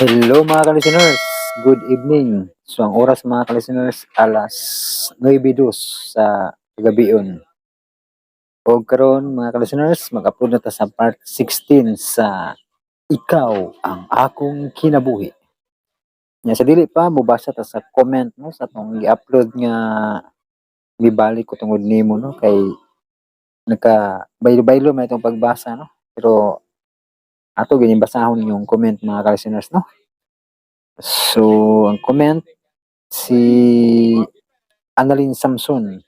Hello, mga ka-listeners, good evening. So ang oras, mga ka-listeners, alas 9:02 sa gabion. Og karon, mga ka-listeners, mag-upload na ta sa part 16 sa Ikaw ang Akong Kinabuhi. Nya sa dili pa, mobasa ta sa comment, no, sa atong gi-upload nga "Mibalik ko tungod nimo", no, kay nagka baylo-baylo man itong pagbasa, no, pero ato gyud basahon yung comment, mga ka-listeners, no. So ang comment si Annalyn Samson.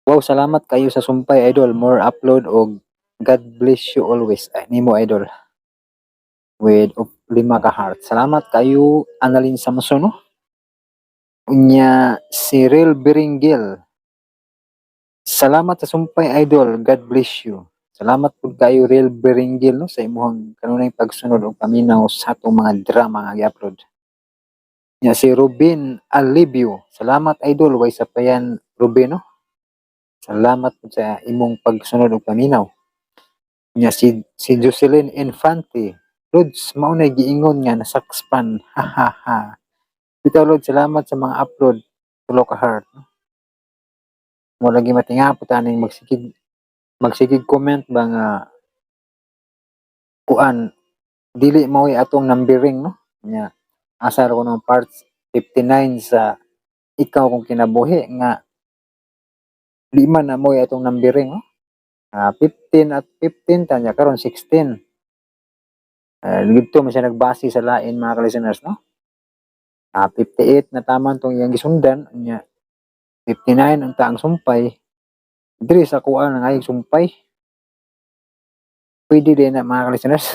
"Wow, salamat kayo sa sumpay, idol. More upload og God bless you always." Ay, nimo, idol. With of lima ka heart. Salamat kayo, Annalyn Samson, no. Unya si Real Beringil. "Salamat sa sumpay, idol. God bless you." Salamat pud kayo, Real Beringil, no, sa imong kanunay pagsunod og paminaw sa atong mga drama nga gi-upload. Nya si Ruben Alibio. "Salamat, idol." Way sapayan, Ruben, no. Salamat pud sa imong pagsunod og paminaw. Nya si Jocelyn Infante. "Lods, mao nay giingon nga nasakspan. Ha ha ha. Bitaw, Lord, salamat sa mga upload." Tulo ka heart. Mo lagi matinga po taning magsigig comment ba nga kuan, dili mao'y atong numbering, no. Nya asa ra ko ng part 59 sa Ikaw Kong Kinabuhi nga di man na mo'y atong numbering, no. 15 at 15 tanya karon 16. Didto man siya nagbase sa lain, mga ka-listeners, no. 58 na taman tong iyang gisundan, nya 59 ang taang sumpay. Diri sa kuan ang ayong sumpay. Pwede din na, mga ka-listeners.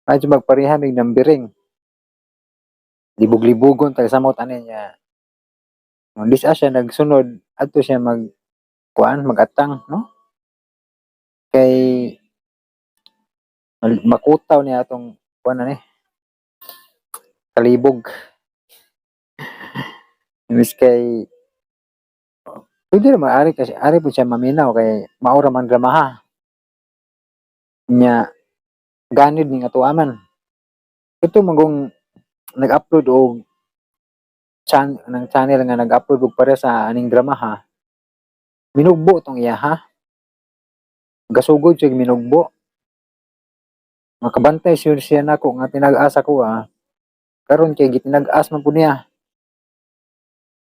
Kahit magpareha mig numbering. Libog-libogon taga samot ani niya. Nung dis siya nagsunod adto siya mag kuan, magatang, no? Kay makutaw niya atong kuan ani. Kalibog. Imbis kay pwede naman ari kasi ari pud siya maminaw kay mao ra man dramaha. Nya ganid ning atoa man. Ito magong nag-upload og ng channel nga nag-upload og pare sa aning dramaha. Minugbo tong iya ha. Gasugod siya minugbo. Makabantay siya siya nako nga tinag-as ako ah. Karon kay gitinag-as man pud niya.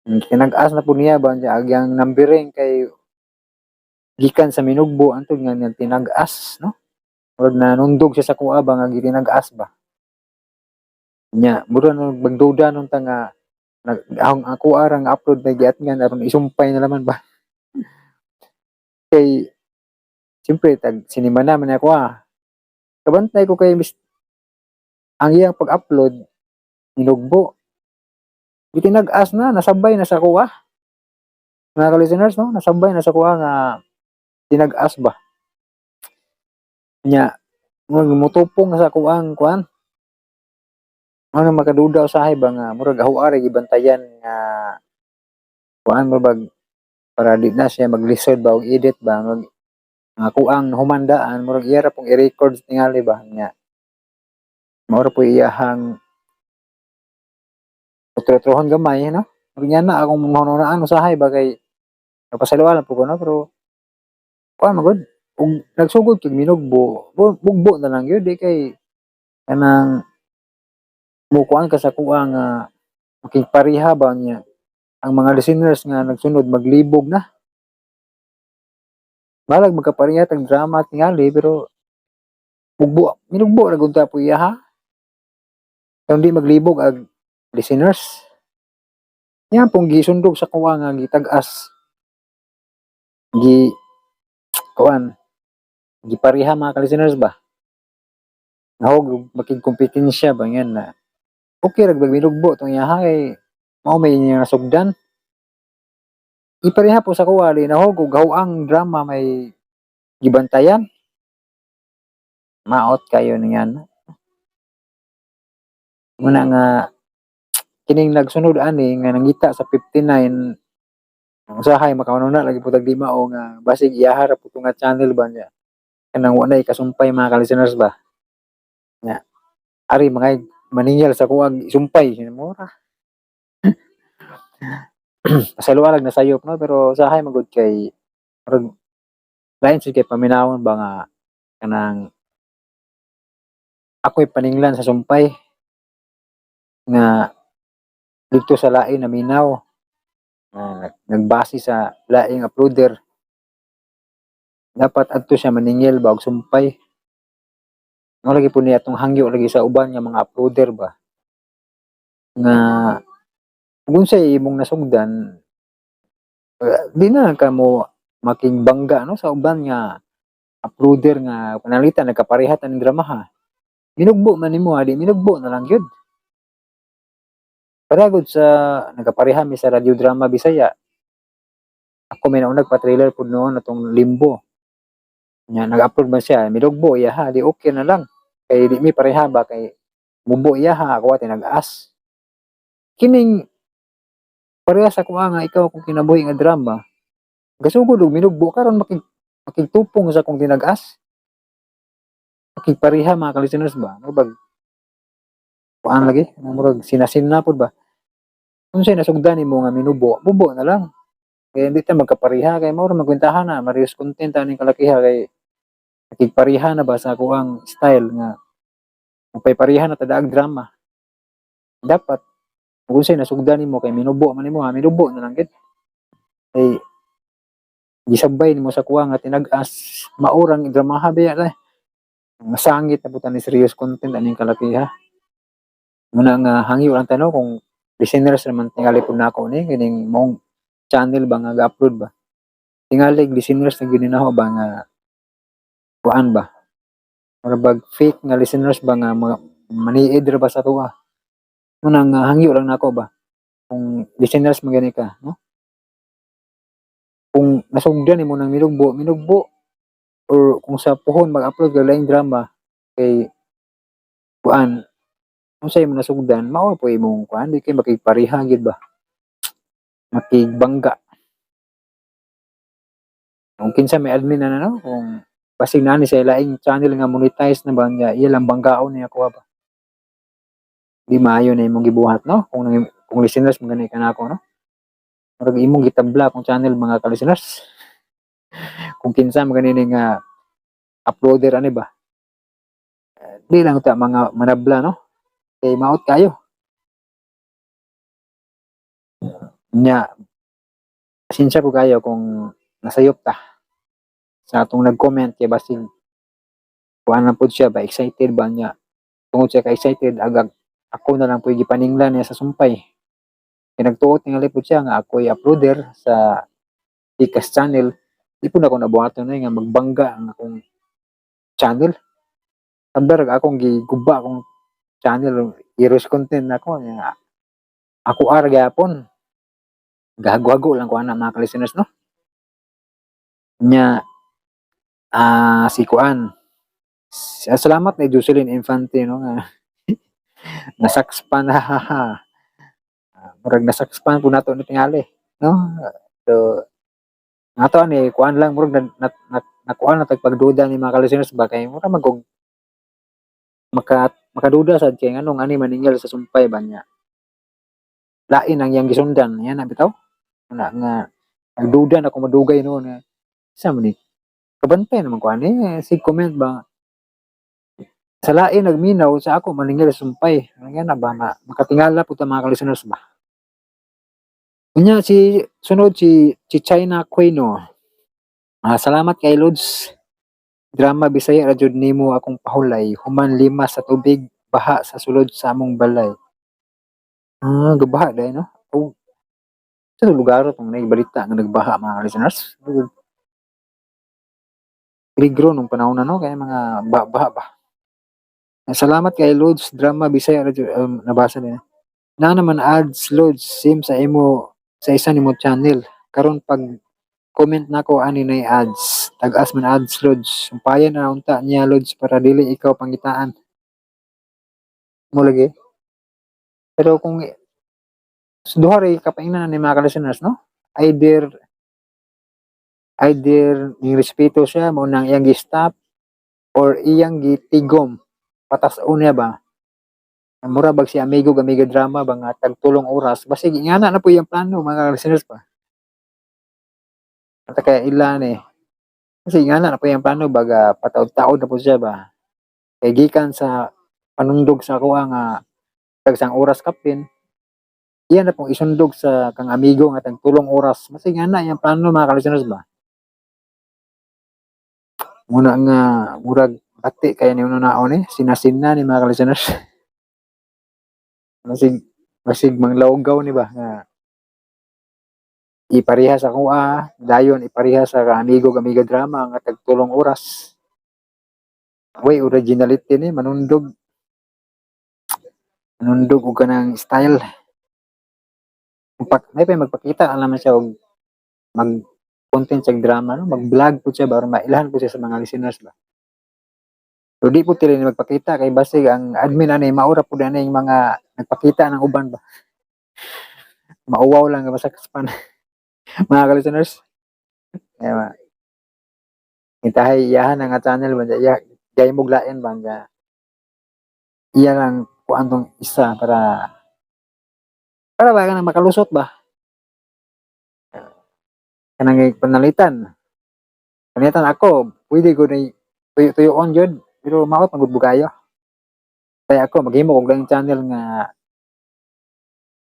Tinag-as na pud niya ba niya agyang numbering kay gikan sa minugbo antod nga nga tinag-as, no. Murag nanundog siya sa kuha ba nga gitinag-as ba. Nya mura no magduda nun ta nga nag ang ako ra nga upload na giatngan aron isumpay na naman ba. Kay siyempre tag sinima naman ako ah. Kabantay ko kay mis ang iyang pag-upload minugbo. Gitinag-as na, nasabay na sa kuha. Mga ka-listeners, no, nasabay na sa kuha nga tinag-as ba. Nya murag mutupong na sa kuang kuan. Ano makaduda usahay ba nga murag aho ra gibantayan nga kuan, murag para di na siya maglisod ba og edit ba, mag nga kuang humandaan, murag iya ra pong i-record tingali ba nya mao ra po iyahang utro-utrohon gamay, no. Murag nga na akong mahunahunaan usahay ba kay napasayloan lang po ko, no, pero kuan man gud ug nagsugod kag minugbo, mugbo na lang gyud, di kay kanang mukuan ka sa kuha nga makigpareha ba niya ang mga listeners nga nagsunod maglibog na. Balag magkapareha tag drama tingali, pero mugbo, minugbo ra gud ta po iya ha. Kung di maglibog ag listeners. Nya pong gisundog sa kuha nga gitag-as. Gi kuan, gipareha, mga ka-listeners ba. Nahog makigkompetensya ba yan na okay ra bag minugbo tong iya ha kay mao may inyong nasugdan. Ipareha po sa kuha di nahog og ang drama may gibantayan. Maot kayo niyan. Muna nga kining nagsunod ani nga nangita sa 59 usahay makauna lagi po tag di mao nga basig iyaha ra po nga channel ba niya kanang wa nay kasumpay, mga ka-listeners ba. Ari mga maningyal sa kuwag sumpay mura. Pasaluan na sayop, no, pero sahay magud kay murag lain sad kay paminawon ba nga kanang ako'y paninglan sa sumpay nga dito sa lain na minaw nga nagbase sa laing uploader. Dapat adto siya maningil ba og sumpay. Mao lagi po niya atong hangyo lagi sa uban nga mga uploader ba nga kung unsay imong nasugdan, di na lang kamo makigbangga, no, sa uban nga uploader nga pananglitan nagkapareha ta ning dramaha. Minugbo man nimo, di minugbo na lang gyud. Pareha gud sa nagkapareha mi sa radio drama Bisaya. Ako may naunag pa-trailer pud noon atong Limbo. Nya nag-upload man siya, midugbo iya ha, di okay na lang. Kay di mi pareha ba, kay mubo iya ha, ako tinag-as. Kining pareha sa kuha nga Ikaw Akong Kinabuhi nga drama. Gasugod og minugbo karon makigtupong sa akong tinag-as. Makigpareha, mga ka-listeners ba? Ano bag kuan lagi, murag sinasin na pud ba? Unsay nasugdan nimo nga minubo, mubo na lang. Kaya hindi ta magkapareha kay mao ra magkwentahan na, marius content aning kalakiha kay nakigpareha na ba sa akuang style nga magpaypareha na tadaag drama. Dapat kung unsay nasugdan nimo kay minubo man nimo ha, minubo na lang gid. Kay gisabay nimo sa kuha nga tinag-as, maurang dramaha biya la. Masangit na putan ni serious content aning kalakiha. Muna nga hangyo lang tanaw kung listeners naman tingali pud nako ni kining mong channel ba nga ga-upload ba. Tingali listeners na gyud ni nako ba nga kuan ba. Mura bag fake nga listeners ba nga mga maniid ra ba sa tuwa. Muna nga hangyo lang nako ba kung listeners man gani ka, no? Kung nasugdan nimo ng minugbo, minugbo or kung sa puhon mag-upload ka laing drama kay kuan, unsay imong nasugdan mao po imong kuan, di kay makigpareha gyud ba, makigbangga. Kung kinsa may admin na, no, kung basig naa ni sa laing channel nga monetize na ba nga iya lang banggaon niya kuha ba, di maayo na imong gibuhat, no, kung listeners man gani ka nako, no. Murag imong gitabla akong channel, mga ka-listeners, kung kinsa man gani ni nga uploader ani ba. Eh, di lang ta mga manabla, no, kay maot kayo nya. Pasensya po kayo kung nasayop ta sa atong nag-comment kay basig kuan lang pud siya ba, excited ba niya. Tungod siya ka excited, agag ako na lang po gipaninglan niya sa sumpay kay nagtuot tingali pud siya nga ako'y uploader sa Tikas channel. Di po na ako nabuhaton na nga magbangga ang akong channel. Tabar akong giguba akong channel, heroes content nako nya. Ako ar gyapon gahago-hago lang ko ana, mga ka-listeners, no. Nya si kuan, salamat ni Jocelyn Infante, no, nga nasakspan, ha ha ha. Murag nasakspan po nato ni tingali, no. So ato ani kuan lang, murag na, nakuan na tag pagduda ni mga ka-listeners ba, kay mura magog makaduda sad kay nganong ani maningil sa sumpay ba niya, lain ang iyang gisundan yan na bitaw na nga nagduda na ako madugay noon nga sa man ni kabantay naman ko ani sig comment ba sa lain nagminaw sa ako maningil sa sumpay nga na ba makatingala po ta, mga ka-listeners ba. Unya si sunod si China Quino. Salamat kay Lods. Drama Bisaya ra jud nimo akong pahulay human lima sa tubig baha sa sulod sa among balay. Gabaha dai, no. Oh. Sa lugar tong balita nga nagbaha, mga listeners. Peligro nung panahon na, no, kaya mga baha ba. Salamat kay Lods, drama Bisaya ra jud nabasa din. Na naman ads, Lods, same sa imo sa isa nimo channel. Karon pag comment nako ani nay ads. Tag-as man ads, Lods. Sumpayan na unta niya, Lods, para dili ikaw pangitaan. Mo lagi. Pero kung so, duha ray kapaingnan ni mga ka-listeners, no? Either ning respeto siya mo nang iyang gi-stop or iyang gitigom patas-on niya ba. Mura bag si Amigo ug Amiga Drama ba nga tagtulong oras, basig ingana na po iyang plano, mga listeners ba. Ata kaya ila ni. Kasi ingana na po iyang plano baga pataod-taod na po siya ba. Kay gikan sa panundog sa kuha nga tag oras kapin, iya na pong isundog sa kang amigo nga tagtulong oras. Basig ingana iyang plano, mga listeners ba. Muna nga murag bati kaya ni naon ni sinasina ni, mga listeners. Basig manglawgaw ni ba nga ipareha sa kuha, dayon ipareha sa amigo ug amiga drama nga tagtulong oras. Way originality ni, manundog. Manundog og kanang style. May pa magpakita na naman siya og mag content sa drama, no, mag-vlog po siya ba or mailhan po siya sa mga listeners ba. Pero di po tila ni magpakita kay basig ang admin ani maura po ani yung mga nagpakita ng uban ba. Mauwaw lang nga masakaspan, mga listeners. Kaya ba, intahay iyahan ang channel ba iya gay mo lain ba nga iya lang kuan tong isa para ba kanang makalusot ba, kanang panalitan panalitan ako pwede ko na tuyo-tuyoon jud, pero maot man gud bugayo. Kaya ako maghimo og laing channel nga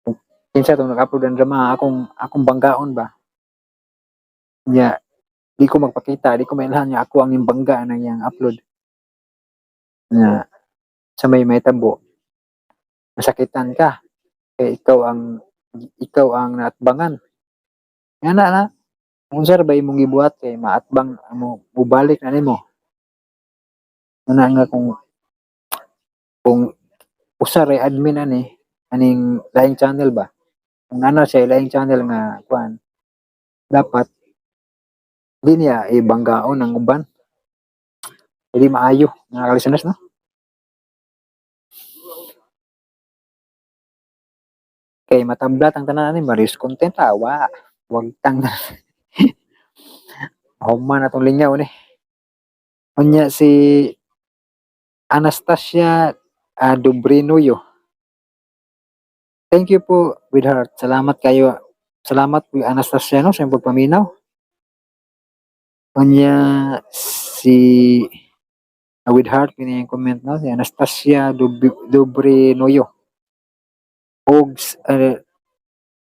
kung kinsa tong nag-upload ng drama, akong banggaon ba nya, di ko magpakita, di ko mailhan nga ako ang imbangga ng iyang upload nga sa may mahitabo masakitan ka kay ikaw ang naatbangan nga na na unsa ra ba imong gibuhat kay maatbang mo, mubalik na nimo una nga kung usa ray admin ani aning laing channel ba, kung ana siya laing channel nga kuan, dapat di niya ibanggaon ang uban. Dili maayo, mga listeners, no. Kay matablat ang tanan ani marius content awa wag tang human atong lingaw ni. Unya si Anastasia Dubrinoyo. Thank you po with heart. Salamat kayo. Salamat po, Anastasia, no, sa iyong pagpaminaw. Unya si with heart kini yung comment, no, si Anastasia Dubrinoyo. Og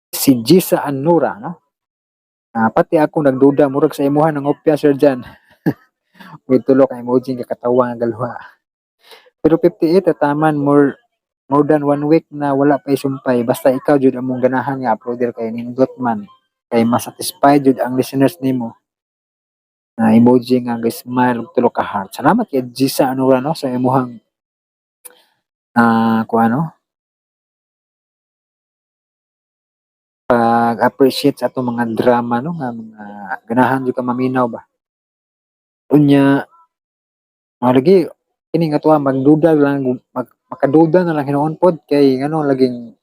si Gisa Anura, no. Pati ako nagduda, murag sa imuha ng opya, Sir Jan. With tulo ka emoji nga katawa nga galwa. Pero 58 taman more than one week na wala pa isumpay. Basta ikaw jud among ganahan nga uploader kay nindot man. Kay masatisfied jud ang listeners nimo. Na emoji nga smile ug tulo ka heart. Salamat kay Gisa Anura, no, sa imuhang kung ano pag-appreciate sa atong mga drama, no, nga mga ganahan jud ka maminaw ba. Unya mga lagi kini nga tuwa magduda lang makaduda na lang hinuon pod kay ngano laging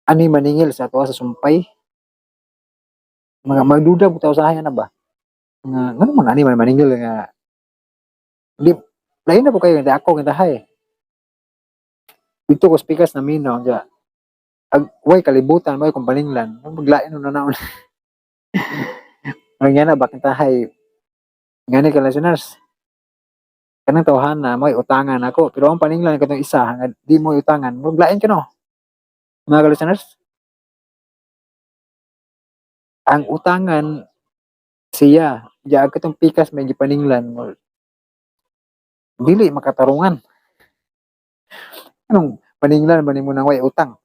ani maningil sa atoa sa sumpay. Mga magduda pud ta usahay na ba nga ngano man ani man maningil nga di lain na po kayo nga ako nga tahay dito ko speakers na minaw ja ag way kalibutan may kung paninglan maglain na naon. Ang nga na bakit tahay ngani ka listeners, kanang tawhana may utangan ako pero ang paninglan katong isa nga di mo utangan, maglain ka, no, mga listeners. Ang utangan siya diya katong pikas may gipaninglan mo, dili makatarungan. Anong paninglan ba nimo nang way utang?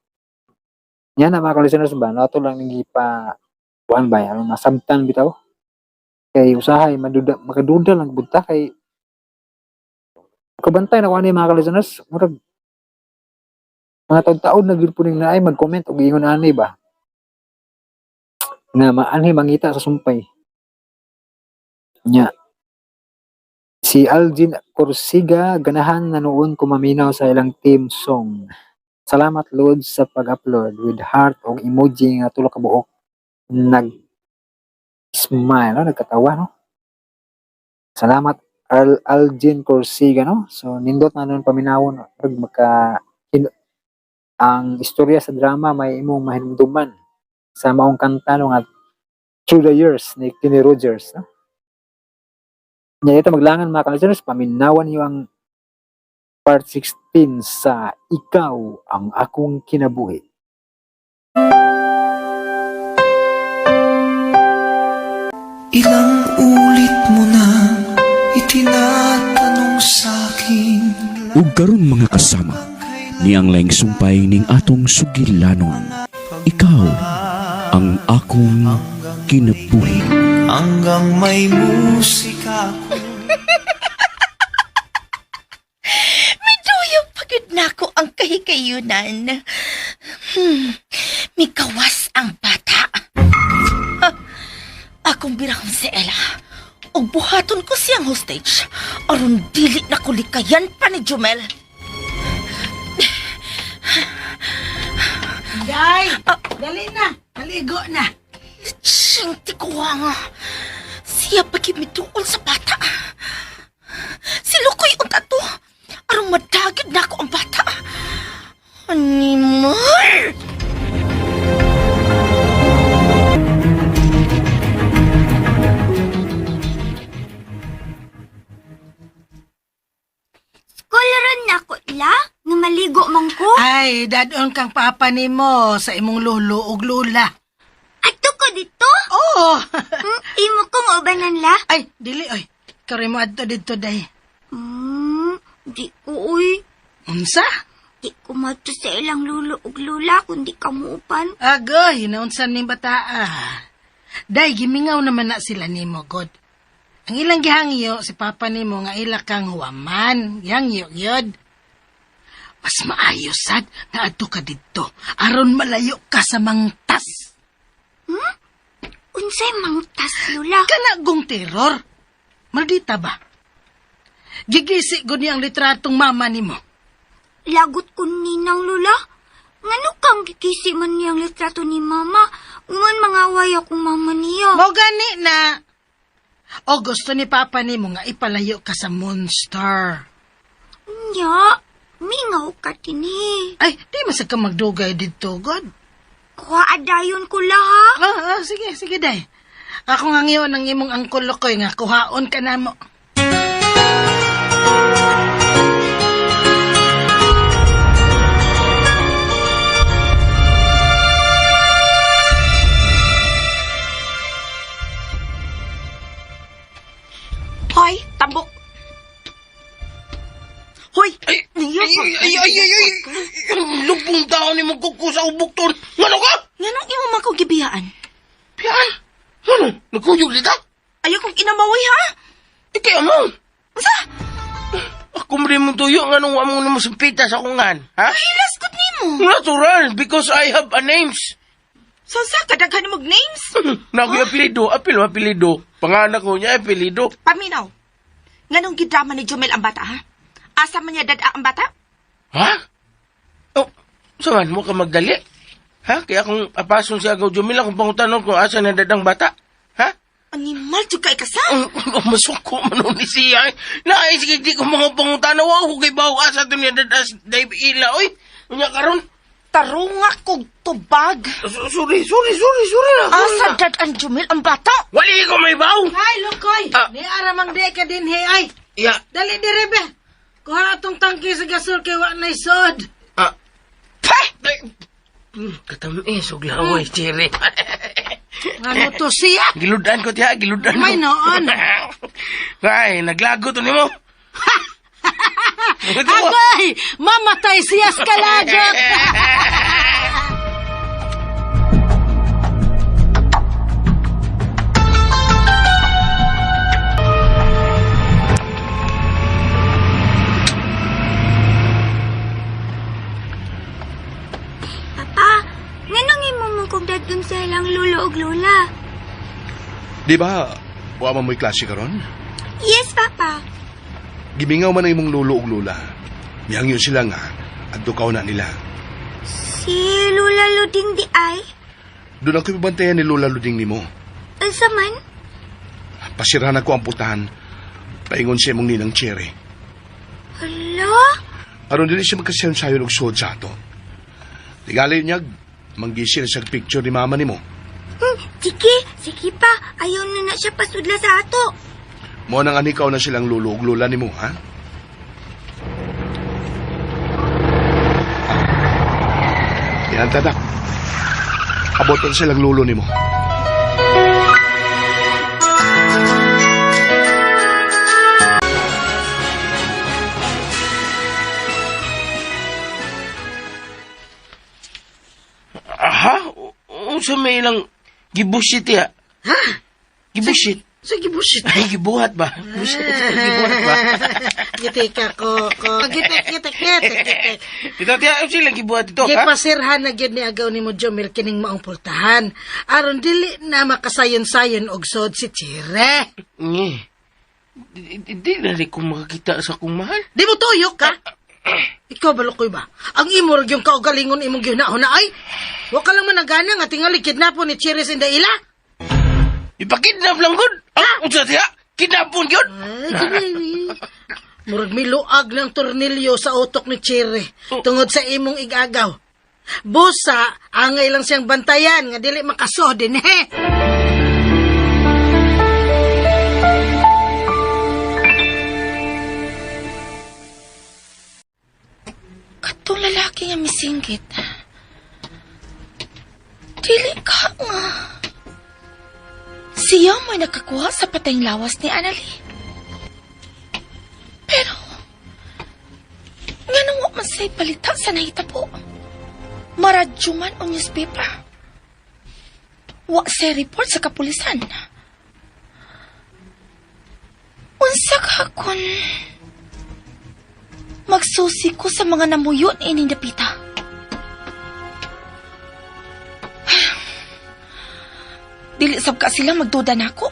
Nya na, mga listeners ba, no, ato lang gipa kuan ba aron masabtan bitaw kay usahay maduda, makaduda lang bunta kay kabantay na ko ani, mga listeners. Murag mga taud-taud na gyud po ning naay mag-comment og ingon ani ba nga maanhi mangita sa sumpay nya. Si Algin Corsiga, ganahan na noon ko maminaw sa ilang team song. Salamat Lord sa pag-upload with heart og emoji nga tulo ka buok nag smile, no, nagkatawa, no. Salamat, Algin Corsiga, no. So nindot na noon paminawon, murag maka Ang istorya sa drama may imong mahinumduman sa maong kanta no nga Through the Years ni Kenny Rogers, no? Nya ito maglangan mga ka-listeners, paminawan niyo ang part 16 sa Ikaw ang Akong Kinabuhi. Ilang ulit mo na itinatanong sa'kin. Ug karon mga kasama, niang laing sumpay ning atong sugilanon. Ikaw ang akong kinabuhi. Hanggang may musika ko. Miduyo pagid nako ang kahikayunan. Mikawas ang bata. Ha, akong birahon si Ella. Ug buhaton ko siyang hostage. Aron dili na ko likayan pa ni Jumel. Day! Dali na! Maligo na! Siyang tikuha nga. Siya pagid mituol sa bata. Si Lukoy unta to. Aron madagid nako ang bata. Animal! Koloron na ko la, nga maligo man ko. Ay, dadon kang papa nimo sa imong lolo ug lola. Adto ko dito. Oo! Imo kong ubanan la. Ay, dili oy. Kare mo adto didto day. Di ko uy. Unsa? Di ko madto sa ilang lolo ug lola kun di ka muupan. Agoy, naunsan ning bataa. Day, gimingaw naman na sila nimo, God. Ang ilang gihangyo, si papa nimo nga ila kang huwaman. Gihangyo, yod. Mas maayo sad nga adto ka didto aron malayo ka sa mangtas. Unsay mangtas lola? Kanagong terror. Maldita ba? Gigisi gud niya ang litratong mama nimo. Lagot ko ninang lola. Ngano kang gikisi man niyang litrato ni mama? Uman mangaway akong mama niya. Mo gani na. O gusto ni papa nimo nga ipalayo ka sa monster. Nya, mingaw ka tinhi. Ay, di masag ka magdugay didto, God. Kuha adayon ko la ha. Sige, sige, day. Ako nga ngayon ang imong angkol koy nga kuhaon ka namo. Hoy, tambok. Hoy, niyo Ay, ay, ay, ay, ay! Lubong tao ni mo kuko sa ubok ton. Ngano ka? Nganong imo man kong gibiyaan? Pian? Ngano? Nagkuyog dita? Ayaw kong inamawi ha? Ikay mo. Unsa? Ako mo rin mong tuyo. Nganong wa mo na masumpita sa kungan? Ha? Ilas gud nimo. Natural, because I have a names. So sa kadaghan mo names? Nakoy apelido, apel apelido. Panganak ko niya apelido. Paminaw. Nganong gidrama ni Jumel ang bata ha? Asa man niya dada ang bata? Ha? Oh, saan mo ka magdali? Ha? Kaya kung apason si Agaw Jumila kung pangutanon kung asa na dadang bata. Ha? Animal jud kay kasa. Ang masuko man nun ni siya. Eh. Naay, sige, di ko mga pangutana. Wa ko kay bawo asa to niya dadas dahil ila, oy. Unya karon. Tarunga kog tubag. Sorry, sorry, sorry, sorry na. Sorry Asa na. dad ang Jumel ang bata? Wali ko may baw. Ay, Lukoy! Ah. Ni aramang di ka din, hey, ay. Ya. Dali dire be. Kuha atong tangki sa gasol kay wa na'y sod. Ah. Peh! Ay. Katamis, og laway, Cherry. Ngano to siya? Giludan ko tiya, giludan ko. May noon. Ay, naglago to nimo. Agay! Mamatay siya sa kalagot! Papa, nganong imo man kong dadun sa ilang lolo ug lola? Di ba, wa man mo'y klase karon? Yes, Papa. Gimingaw man ang imong lolo ug lola. Mihangyo sila nga, adto kaw na nila. Si Lola Luding di ay? Doon ako ibabantayan ni Lola Luding nimo. Unsa man? Pasirahan ako ang putahan. Paingon sa imong ninang Cherry. Hala? Aron dili siya magkasayod-sayon og suod sa ato. Tigali niyag, manggisil sa picture ni mama nimo. Sige, sige pa. Ayaw na na siya pasudla sa ato. Mo nang anikaw na silang lulo ug lola nimo, ha? Yan, tadak. Aboton silang lulo nimo. Aha? Unsa may ilang gibusit ya? Ha? Gibusit? Sige, bullshit. Ay, gibuhat ba? Busit. Gibuhat ba? Gitika ko, ko. Gitik, gitik, gitik, gitik. Ito, tiya, unsa ilang gibuhat ito, ha? Gipasirhan na gyud ni agaw ni mo Jomil kining maong pultahan. Aron dili na makasayon-sayon og sod si Chire. Nge. Di na rin ko makakita sa akong mahal. Di mo tuyok ka? Ikaw balukoy ba? Ang imo ra gyud kaugalingon imong gihunahuna ay. Wa ka lang managana nga tingali kidnapo ni Chire sa Indaila. Ipakidnap lang gud. Ah, unsa tiya? Kidnapon gyud. Ay, kinini. Murag miluag ng tornilyo sa utok ni Chire tungod sa imong igagaw. Busa, angay lang siyang bantayan nga dili makaso din eh. Katong lalaki nga misinggit. Dili ka nga. Siya may nakakuha sa patayng lawas ni Annalie. Pero, nga nang wa man sa'y balita sa nahitabo. Maradyo man o newspaper. Wa say report sa kapulisan. Unsa ka kun magsusi ko sa mga namuyon ining dapita. Dili sab ka sila magduda nako.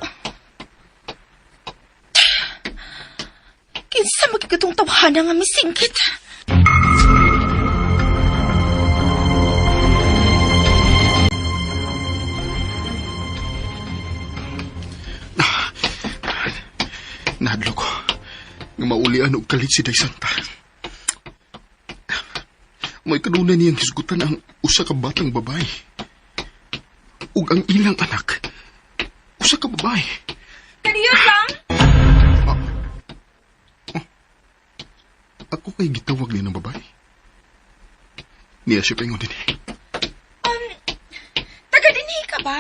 Kinsa magigitong tawhana nga misingkit? Nahadlok ko. Nga maulian og kalit si Day Santa. May kanunay niyang hisgutan ang usa ka batang babae. Ug ang ilang anak, usa ka babae. Kaniyo lang? Ako kay gitawag niya ng babae. Niya siya paingon din eh. Taga dinhi ka ba?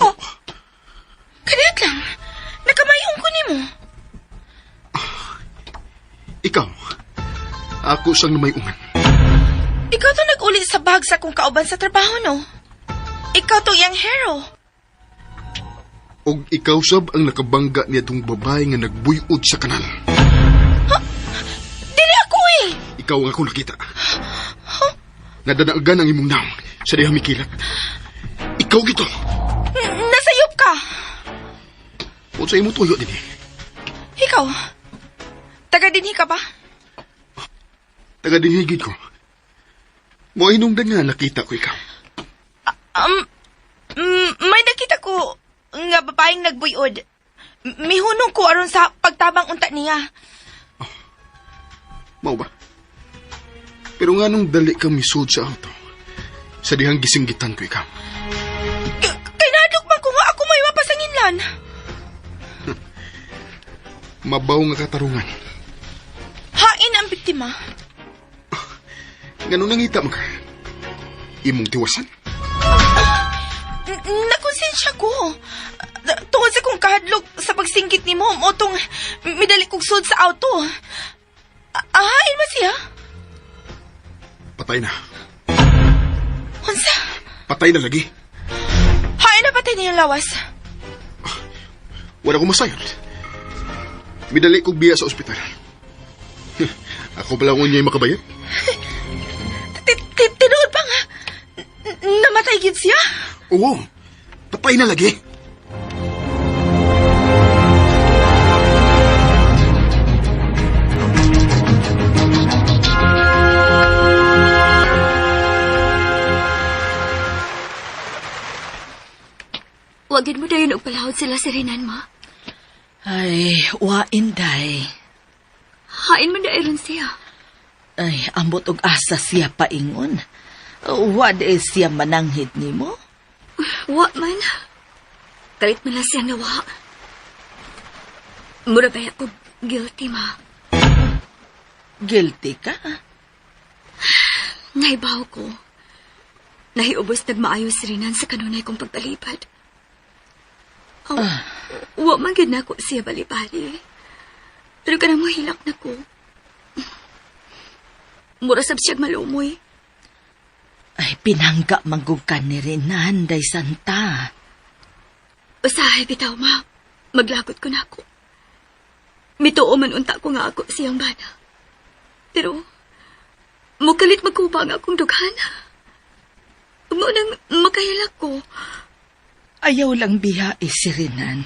Oh, kaniyot lang. Nakamayong ko nimo. Ikaw, ako sang namayungan. Ikaw to nag-uli sa bag sa kong kauban sa trabaho, no? Ikaw to iyang hero. Og ikaw sab ang nakabangga niya tong babae nga nagbuyod sa kanal. Dili ako eh. Ikaw ang ako nakita. Nadanaagan ang imong naong sa diha mikilat. Ikaw gito. Nasayop ka. O sa imo tuyo din eh. Ikaw, taga dinhi ka ba? Taga dinhigid ko. Mo hinungdan nga nakita ko ikaw. May nakita ko nga babaeng nagbuyod. Mihunong ko aron sa pagtabang unta niya. Mao ba? Pero nga nung dali kang misud sa auto, sa dihang gisinggitan ko ikaw. Kay nadok man ko nga ako may mapasanginlan. Mabaw nga katarungan. Hain ang biktima. Nga nung nangita mo ka, imong tiwasan. Nakonsensya ko. Tungod sa kong kahadlok sa pagsinggit ni mo, motong midali kong sud sa auto. Hain ba siya? Patay na. Unsa? Patay na lagi. Hain na patay niyang lawas. Wala ko masayod. Midali kong biya sa ospital. Ako pala kung niya'y makabayad. Tinuod pa nga. Namatay gid siya? Oo. Patay na lagi. Wagin mo dayon og palahod sila si Renan, ma. Ay, wain day. Hain man dairon siya. Ay, ambot og asa siya paingon. Wa di siya mananghid nimo? Wa man. Kalit man lang siyang nawa. Mura ba ako guilty, ma? Guilty ka? Naibaw ko. Nahiubos nagmaayo si Renan sa kanunay kong pagbalibad. Oh, wa man gyud nako siya balibali. Pero kanang mohilak na ko. Mura sab siya malumoy. Ay, pinangga manggug ka ni Renan, day Santa. Usahay bitaw, ma. Maglagot ko na ako. Mituo man unta ko nga ako siyang bana. Pero, mukalit magkuba ang akong dughan. Mo nang makahilak ko. Ayaw lang biya si Renan.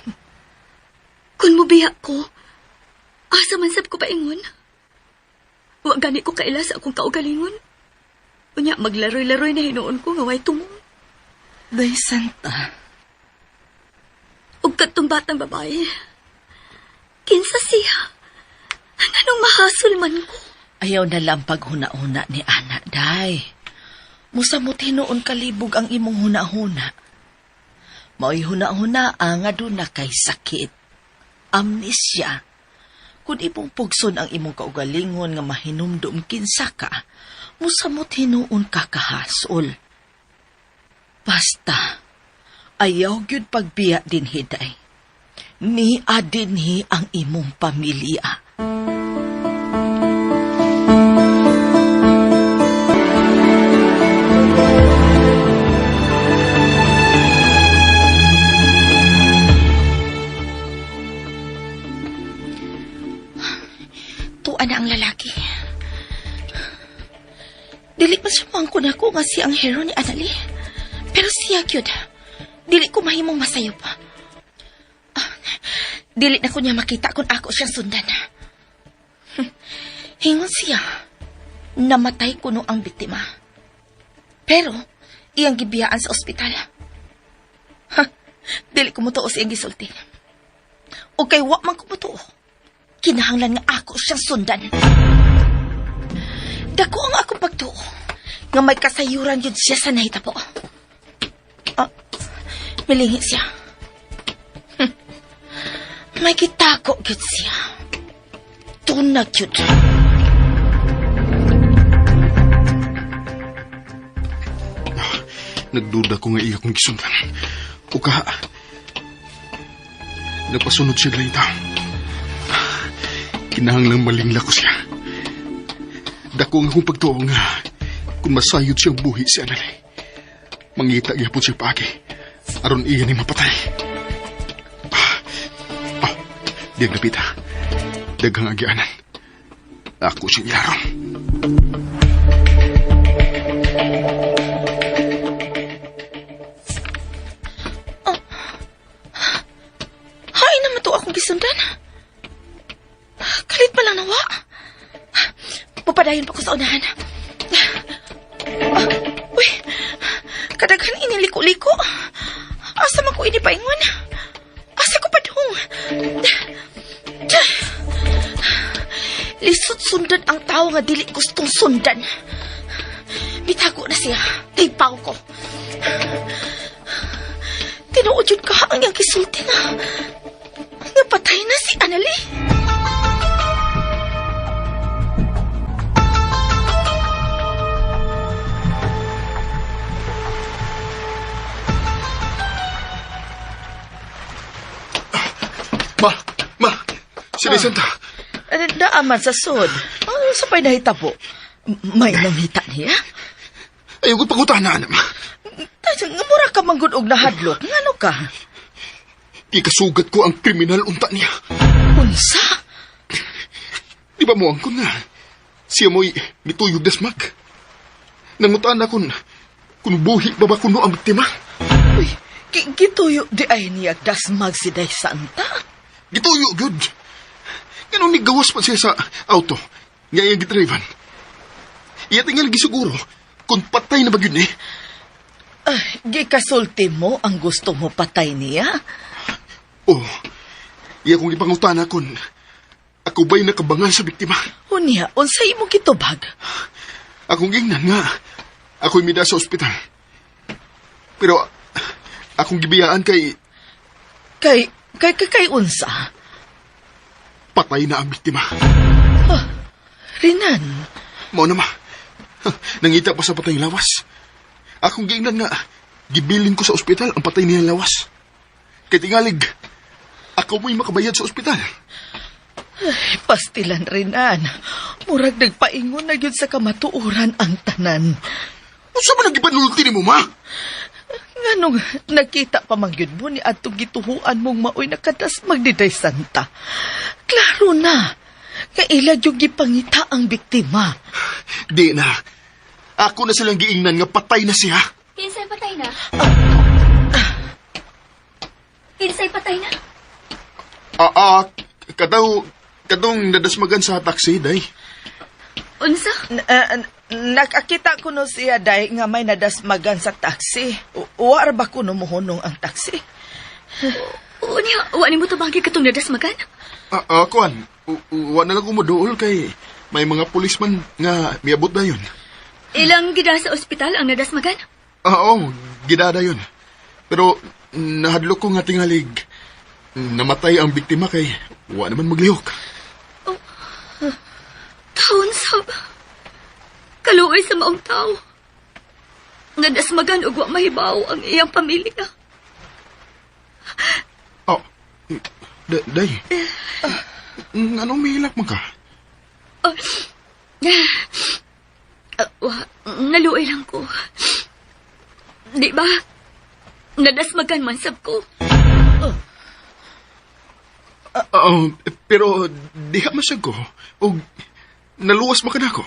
Kung mubiya ko, asa man sab ko paingon. Wa gani ko kaila sa akong kaugalingon. Unya, maglaroy-laroy na hinuon ko nga way tumong. Day Santa. Ug kadtong batang babae. Kinsa siya? Anong mahasol man ko? Ayaw na lang paghuna-huna ni Ana, day. Musamot hinuon kalibog ang imong huna-huna. Mao'y huna-huna ang nga doon na kay sakit. Amnesia. Kung imong pugson ang imong kaugalingon nga mahinumdum kinsa ka, musamot hinuon ka kahasol. Basta, ayaw gyud pagbiya din hiday. Ni adinhi ang imong pamilya. Tuwa na ang lalaki. Dili man siya muangkon ako nga siya ang hero ni Annalie. Pero siya gyud. Dili ko mahimong masayop. Ah, dili na ko niya makita kung ako siyang sundan. Hingon siya. Namatay kuno ang biktima. Pero, iyang gibiyaan sa ospital. Ha, dili ko motoo sa iyang gisulti. O kay wa man ko motoo. Kinahanglan nga ako siyang sundan. Dako ang akong pagtuo nga may kasayuran yun siya sa nahitabo. Ah, milingi siya. May kitako gyud siya. Tunag gyud. Nagduda ko nga iya kong gisundan. O ka, napasunod siya lang tao. Kinahanglang malingla ko siya. Dako ang akong pagtuo nga kung masayod siyang buhi si Anali. Mangita gyapon siya paagi. Aron iya ni mapatay. Ah, oh, diyang napita. Daghang agianan. Ako siyang ilaron. Hay naman to akong gisundan. Kalit pa lang nawa. Pupadayon pa ko sa unahan. Ah, uy, kadaghan iniliko-liko. Asa man ko ini paingon? Asa ko padung? Lisod sundan ang tao nga dili gustong sundan. Bitago na siya. Taypaw ko. Tinuod yun ka ang iyang gisulti nga. Napatay na si Annalie. Ma! Ma! Sila Santa! Naaman sa sod. Ano sa pa'y nahitabo? May nangita niya? Ayaw ko pagutana, anak, ma. Tas, nga mura ka manggod og nahadlok. Ngano ka? Ikasugat ko ang kriminal unta niya. Unsa? Di ba mo ang kun na? Siya mo'y mituyog dasmak. Nangutaan na kun buhi ba ba kuno ang biktima? Uy, gituyo di ay niya dasmag si Day Santa. Gituyo, good. Ganun ni gawas pa siya sa auto. Nga iyang gidrivan. Iya tingal gisiguro kung patay na ba yun eh. Ay, gikasulti mo ang gusto mo patay niya? Oh, iya kong ipangutana kun Ako ba'y nakabangan sa biktima? Unya, unsay imong gitubag? Akong gingnan nga. Ako'y mida sa ospital. Pero akong gibiyaan kay Kay unsa? Patay na ang biktima. Ah, Renan. Mao na ma. Nangita pa sa patay lawas. Akong giingnan nga, gibilin ko sa ospital ang patay niyang lawas. Kay tingalig, ako mo'y makabayad sa ospital. Ay, pastilan, Renan. Murag nagpaingon na gyud sa kamatuoran ang tanan. Unsa man ang gipanulti nimo, ma? Nganong nakita pa man gyud mo ni adtong gituhuan mong maoy nakadas magdiday santa. Klaro na. Kaila yung gipangita ang biktima. Di na. Ako na silang giingnan nga patay na siya. Kinsay patay na? Kinsay patay na? Kadong nadasmagan sa taxi, day. Unsa? Nakakita ko no siya, day, nga may nadasmagan sa taxi. Wa ra ba kuno mohunong ang taxi? Unya, wa nimo tabagi katong nadasmagan? Kuan, wa na lang ko moduol kay may mga pulisman nga miabot na yun. Ilang gida sa ospital ang nadasmagan? Oo, gidada yun. Pero nahadlok ko nga tingalig. Namatay ang biktima kay wa naman maglihok. Oh, taon sab. Kaluoy sa maong tao. Nadasmagan og wa mahibaw ang iyang pamilya. Oh, day. Anong mahilak man ka? Oh, naluoy lang ko. Di ba? Nadasmagan man sab ko. Pero diha man siya ko. Og naluwas man ka nako.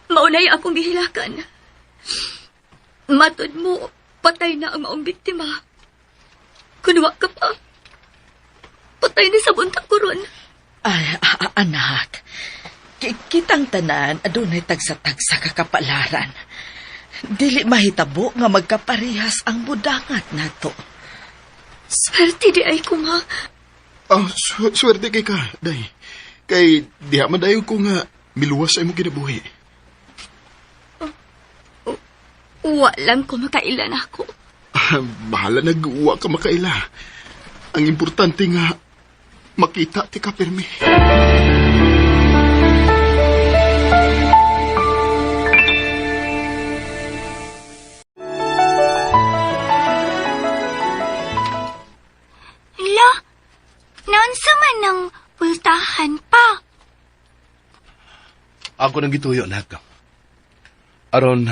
Maunay akong gihilakan. Matod mo, patay na ang maong biktima. Kunwa ka pa. Patay na sa bunta ko ron. Ay, anak. Kitang tanan, adunay tagsa-tagsa kakapalaran. Dili mahitabo nga magkaparehas ang budangat nato. Swerte di ay ko, ma. Swerte kay ka, day. Kay diha man dayon ko nga miluwas sa imong kinabuhi. Wa lang ko makailan ako. Bahala nag-uwa ka makaila. Ang importante nga, makita ti ka pirmi. Hala, naunsa man ng pultahan pa. Ako nang gituyo, nak. Aron,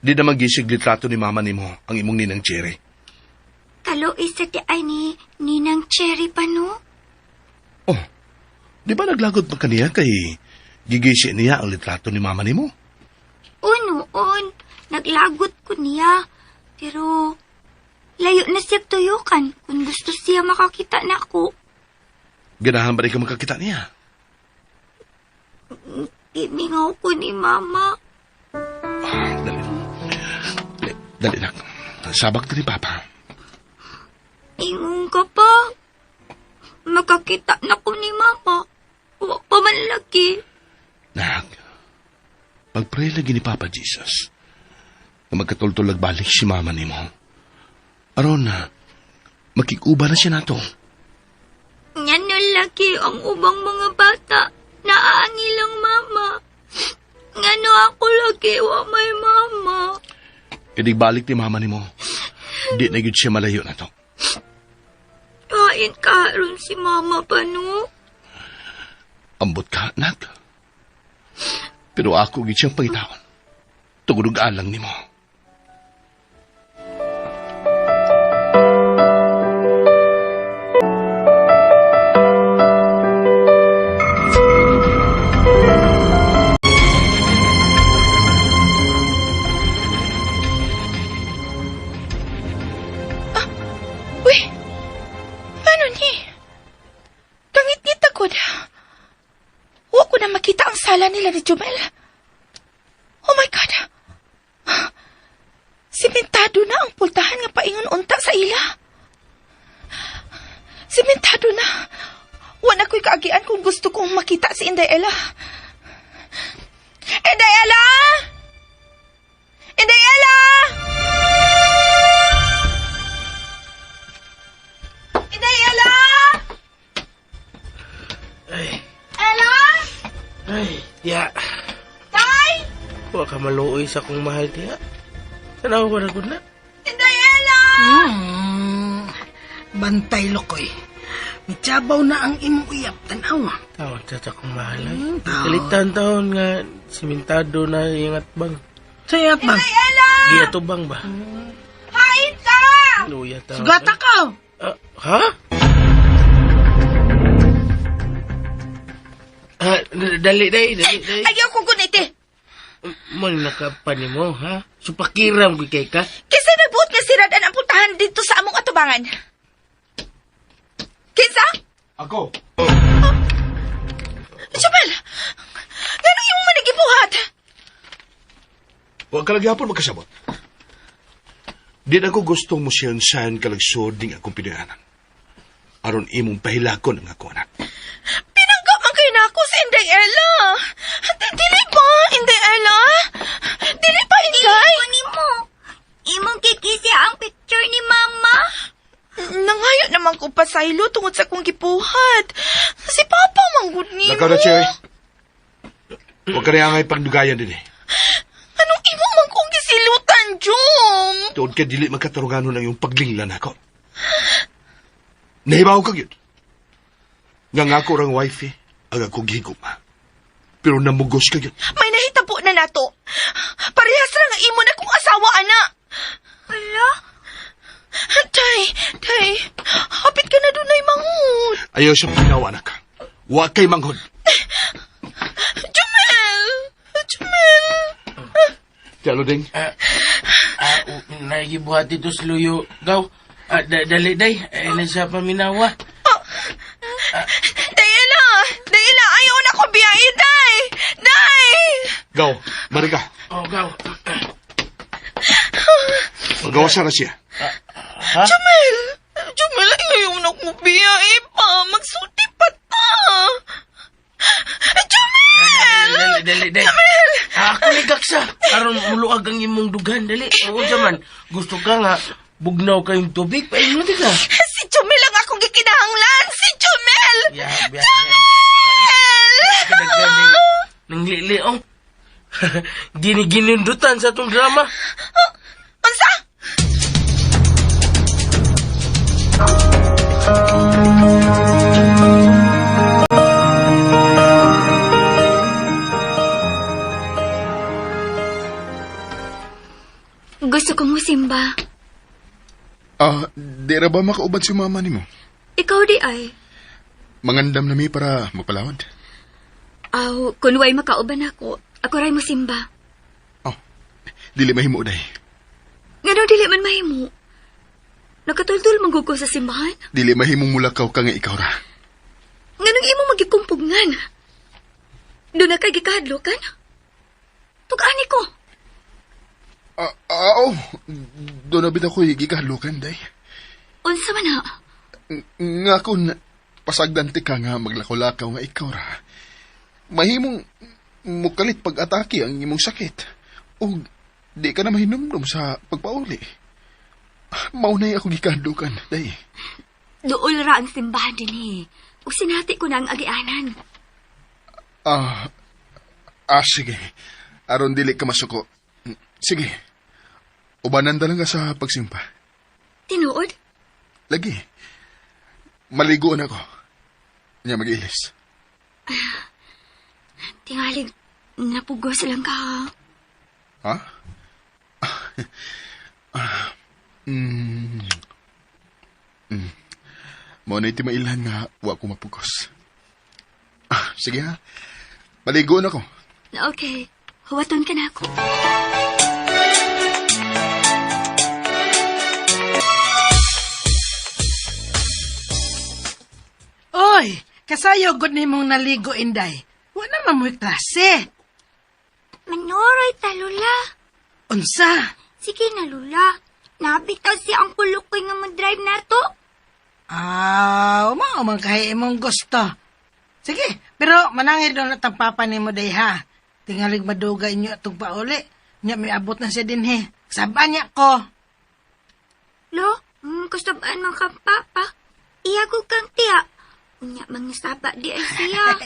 di na magisig litrato ni mama nimo ang imong ninang Cherry. Kaluoy sa ti ay ni Ninang Cherry pa, no? Oh, di ba naglagot pa kaniya kay gigisi niya ang litrato ni mama nimo? Oo, noon. Naglagot ko niya. Pero layo na siya tuyukan kung gusto siya makakita na ako. Ganahan ba rin ka makakita niya? Gimingaw ko ni mama. Dali. Dali, dali nak. Sabak na ni Papa. Ingon ka pa. Makakita na ko ni mama. Wa pa man lagi. Nak, pagpray lagi ni Papa Jesus na magkatultol balik si mama nimo. Aron na, makikuba na siya nato. Yan na lagi ang ubang mga bata. Naangilang mama. Ngano ako lagi wa may mama. Idig balik ni mama nimo. Di na gyud siya malayo na to. Kain karon si mama pa no? Ambot ka, anak. Pero ako gid siyang pangitaon. Tungod og alang nimo. Uy! Ano ni? Kangit-ngit ako na. Wa ko na makita ang sala nila ni Jumel. Oh my God! Simentado na ang pultahan nga paingon unta sa ila. Simentado na. Wala ko'y kaagian kung gusto kong makita si Inday Ella. Inday Ella! Inday Ella! Inday Ella! Ella! Ay, diya. Tay! Wa ka maluoy sa akong mahal, diya. Tanaw ko na gud na. Inday Ella! Bantay lokoy. Mitsabaw na ang imong uyap, tanaw. Tawag sa akong mahal. Ay. Tawag. Kalitan taon nga simentado na yung atbang. Sa iyat bang? Ella! Giya tubang ba? Hain ka! Luya taon. Sugata ka! Ah, ha? Ah, dali, dali, dali, dali. Ayaw ko guniti. Mo nakapani mo, ha? Supakiram ko kay ka. Kinsa nagbuot nga siradan ang puntahan dito sa among atubangan? Kinsa? Ako. Jumel! Ganong imong manigibuhat? Huwag ka lang yapon magkasabot. Di na ko gustong musyansan kalagsod ning akong pinayanan. Aron imong pahilakon ang ako anak. Pinangga man kayo na ako sa Inday Ella. Dili ba, Inday Ella? Dili ba, Inday? Dili mo. Imong kikisi ang picture ni Mama. Nangayo naman ko pasaylo tungod sa akong gipuhat. Si Papa manggod nimo. Lakaw na, Cherry. Huwag ka na angay pagdugayan din eh. Anong imo man kong gisilutan, Jom? Tuod ka dili magkatarunganon ang iyong paglinglan ako. Nahibaw ka yun. Nga nga ako rang wifey, ang akong gihigugma. Pero namugos ka yun. May nahitabo na nato. Parehas ra nga imo na kong asawa, ana. Ala, Tay, tay, hapit ka na dunay manghud. Ayaw siya pinawa anak. Wa kay manghod. Jumel! Jumel! Talo ding. Ah, nagibuhat dito sa luyo. Gaw, ah, dali, day. Ay, na siya paminawa. Dayela! Dayela, ayaw na ko biyahe, day! Day! Gaw, marika. Oh, gaw. Magawa na siya. Ha? Jumel! Jumel, ayaw na ko biyahe pa. Magsulti pa ta. Jumel! Dali, dali, dali. Ah, ako ni Gaksa. Aron muluag ang imong dugan, dali. Oo, man. Gusto ka nga, bugnaw kayong tubig. Paingon di ka. Si Jumel ang akong gikinahanglan! Si Jumel! Ya, ya, ya. Kadaghan ng lili, oh. Giniginindutan sa itong drama. Unsa? Gusto ko mo simba. Ah, di ra ba makauban si mama nimo? Ikaw di ay. Mangandam na mi para mapalawad. Aw, kun way makauban ako, ako ray mo simba. Oh, dili mahimo day. Ngano dili man mahimo. Nakatuldul man gud ko sa simbahan. Dili mahimong mulakaw ka nga ikaw ra. Nganong imo magikumpugngan? Doon na kay gikahadlokan? Tug-ani ko. Ah, ah, oh, doon na bitaw ko gikahadlokan day. Unsa man ha? Nga kun pasagdante ka nga maglakaw-lakaw nga ikaw ra. Mahimong mukalit pag-atake ang imong sakit. O di ka na mahinumdum sa pagpauli. Maunay ako gikahadlokan, day. Duol ra ang simbahan dinhi. Ug sinati ko na ang agianan. Ah, sige. Aron dili ka masuko. Sige. Ubanan talaga sa pagsimpa. Tinuod? Lagi. Maligo na ako. Nya mag-ilis. Tingalig, napugos lang ka. ha? Ha? Mm. Mm. Mao na timailan nga wa ko mapugos. Ah, sige ha. Maligo na ako. Okay, huwaton ka na ako. Oy, kasayo gud nimong naligo, Inday. Wa naman mo'y klase. Manoroy ta, Lula. Unsa? Sige na, Lula. Nabitaw si ang kulukoy nga mo-drive na to. Ah, mao man kay imong gusto. Sige, pero manangil doon at ang papa nimo day ha. Tingalig madugay inyo atong pauli. Nya may abot na siya dinhi. Sabaan niya ko. Lo, kasabaan man kang papa. Iya ko kang tiya. Unya, mangisaba di ay siya.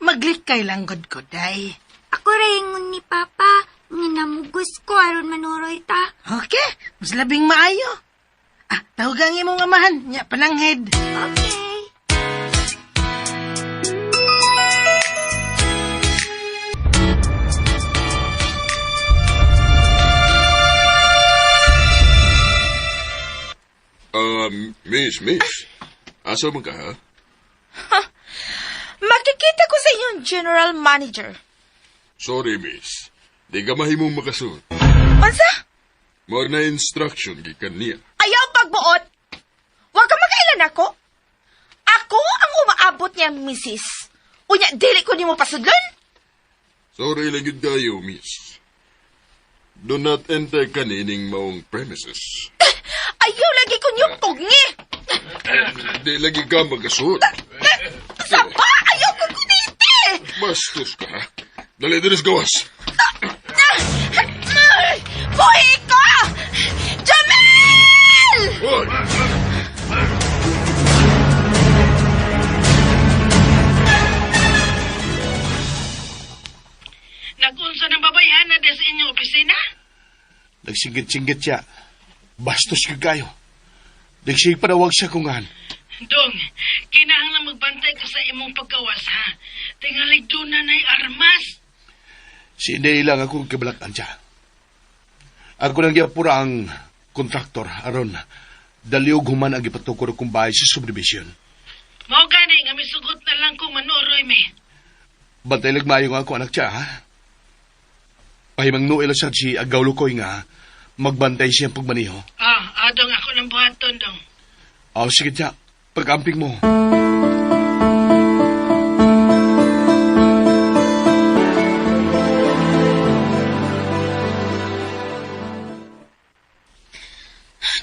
Maglikay lang gud ko day. Ako rin ni papa. Nga namugos ko aron manuroy ta. Okay, mas labing maayo. Ah, tawagan imong amahan, nya pananghed. Okay. Miss, miss. Asa man ka, ha? Makikita ko sa inyong general manager. Sorry, miss. Di ka mahimong makasud. Unsa? More na instruction gikan niya. Ayaw pagbuot! Huwag ka magkailan ako! Ako ang umaabot niya, misis. Unya, dili ko nimo pasudlon? Sorry lang yun kayo, miss. Do not enter kanining maong premises. Ayaw lagi ko niyong pugni! Di lagi ka makasud. Saba! Ayaw ko kuniti! Bastos ka, ha? Dali, dinis gawas. Buhi ko! Jamel! Hoy! Nagunsa ng babayhana di sa inyong opisina? Nagsinggit-singgit siya. Bastos ka kayo. Nagsig panawag siya kungan. Dong, kinahanglan magbantay ka sa imong pagkawas ha. Tingalig doon na na'y armas. Si Inday lang akong kabalakan siya. Ako nang giyapura ang kontraktor aron daliog human ang gipatukod akong bahay sa subdivision. Mao gani nga misugot na lang kung manuroy mi. Bantay lagmayo nga ako anak siya, ha? Pahimang nuel sa si Agaw Lukoy nga magbantay siyang pagmaniho. Ah, adong ako ng buhaton dong. Aw, sige siya. Pag-amping mo.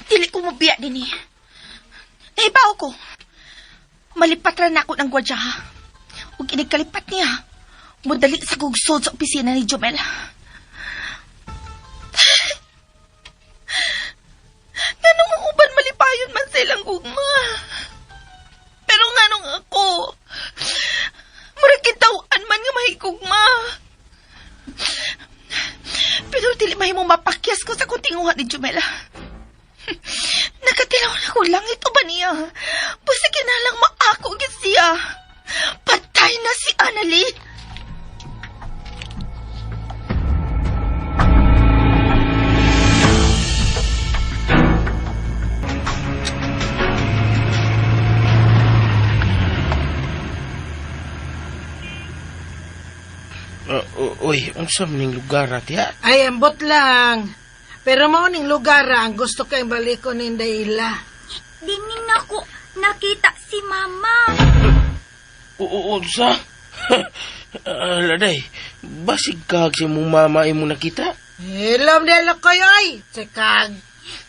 Dili ko mobiya din eh. Nahibaw ko. Malipat ra na ako ng gwardya ha. Ug inigkalipat niya. Mudali sa gugsod sa opisina ni Jomel. Nganong ang uban malipayon man silang gugma. Pero nganong ako, murag kitaw-an man nga mahigugma. Pero dili mahimo mapakyas ko sa kong tinguha ni Jomel. Nakatilaw na ko lang ito ba niya? Basta kinalang maako gid siya. Patay na si Annalie. Uy, unsa man ning lugar ati ha? Ay, ambot lang. Pero mao ning lugar ah, ang gusto kay balikon ni Daila. Dinin ako nakita si mama. Unsa? Laday, basig kag si mong mama imo nakita? Hilom dahil koy oy. Tsikag.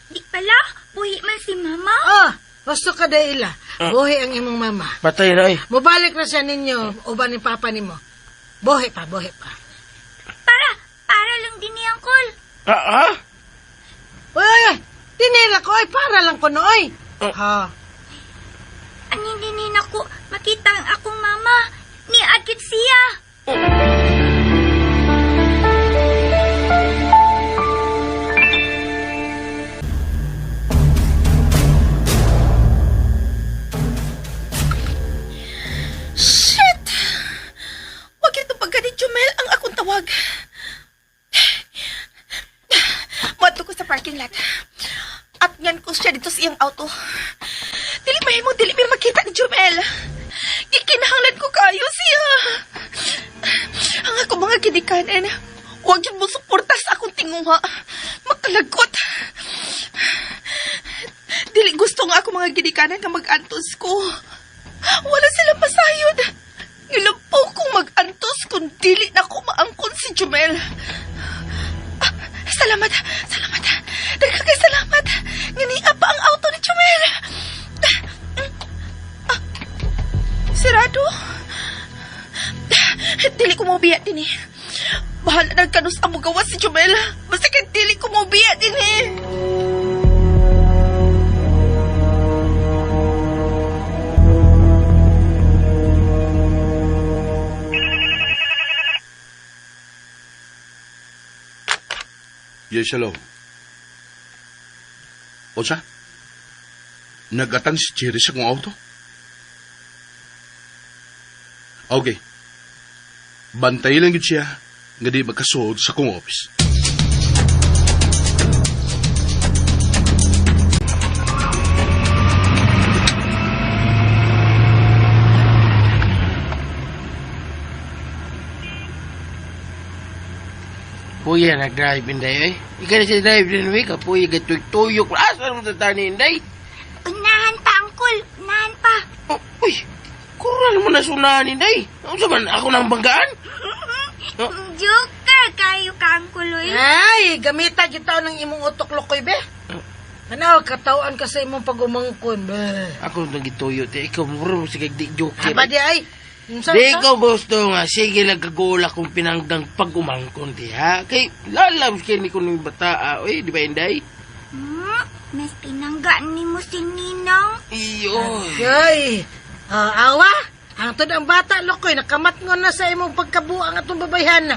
Di pala, buhi man si mama. Oh, gusto ka Daila. Buhi ang imong mama. Patay na eh. Mubalik na siya ninyo, uban ni papa nimo. Buhi pa, buhi pa. Para lang din ni Uncle. Ah, ah? Uy, uy, uy. Tinira ko, oy, para lang ko nooy. Ha. Aning dinin ako makita ang akong mama. Ni agit siya. Shit! Wag ito pagka ni Jumel ang akong tawag. Madto ko sa parking lot. At ngan ko siya dito sa iyang auto. Dili mahimo, dili mi makita ni Jumel. Gikinahanglan ko kayo siya. Ang ako mga ginikanan, huwag yun mo suporta sa akong tinguha. Makalagot. Dili gusto nga ako mga ginikanan nga mag-antos ko. Wala sila pasayod. Nilampaw kong mag-antos kung dili na ko maangkon si Jumel. Ah, salamat, salamat. Daghan kay salamat. Nga niya pa ang auto ni Jumel. Sarado. Dili ko mobiya din eh. Bahala na kanus ang mugawas si Jumel. Basta kay dili ko mobiya din eh. Yes, hello. Osa? Nagatan si Cherry sa kong auto? Okay. Bantay lang yun siya nga di magkasuod sa kong office. Puya nag-drive inday eh. Ikaw na siya drive din eh. Kapuya gatuyok-tuyok. Asa mo sa tani inday? Unahan pa, Uncle. Unahan pa. Oh, uy, kural mo na sunahan inday. Ano sa man, ako nang banggaan? Oh. Joker kayo ka, Uncle, oy. Ay, gamita gyud taon ng imong utok lokoy be. Manaw katawan ka sa imong pagumangkon be. Ako nang gituyo. Te. Ikaw, muro mo sige di joker. Aba di ay. Unsa Di sa? ko gusto nga, sige lang kagula kong pinanggang pag-umangkon, di ha? Kay lalabs kay ni ko ng bata, ah. Uy, di ba, Inday? Mas pinanggaan ni mo si Ninang. Iyo. Ay, awa. Hangtod ang bata lokoy nakamatngon na sa imong pagkabuang atong babayhan.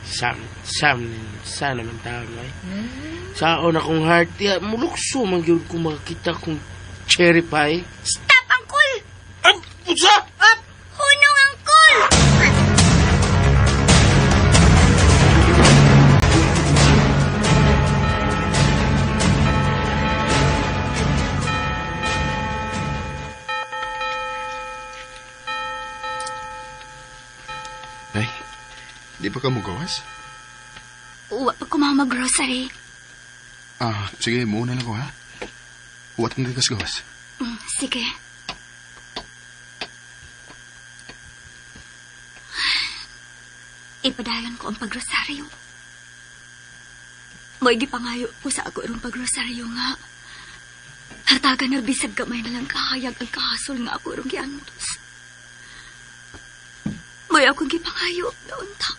Sam, sam, sana man taon, ay. Saon akong heart, ya, mulukso man gyud kung makakita kong cherry pie. Stop, Uncle! Ay, pusa! Up! Hunong, Uncle! Nay, di pa ka mo gawas? Uwa pa ko grocery. Ah, sige, muna lang ko ha. Huwat na kas gawas. Sige. Ipadayon ko ang pagrosaryo. Mo'y gipangayo ko sa ako irong pagrosaryo nga. Hartagan na bisag gamay na lang kahayag ang kahasol nga ako irong giantos. Mo'y akong gipangayo nga unta.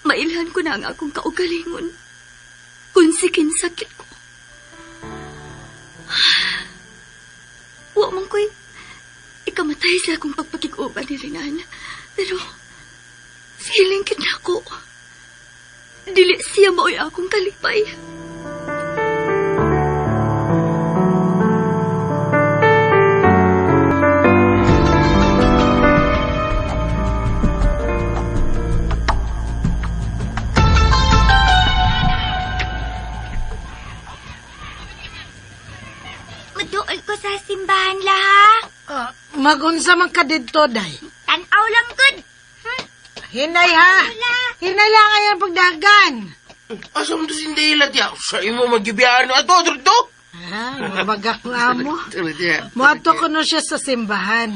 Mailhan ko na ang akong kaugalingon. Kung sikin sakit ko. Wa man ko'y ikamatay sa akong pagpakig-uban ni Renan. Pero, feeling kit na ako. Dili siya mao'y akong kalipay. Maduol ko sa simbahan laha. Magunsa man ka didto day. Tanaw lang gud. Hinay ha. Hinay lang ayan pagdagan. Asa mo to si Inday ya? Sa imo magibiyaan. Ato, ato, ato! Ah, mabagak nga mo. Tiya. Moadto ko no siya sa simbahan.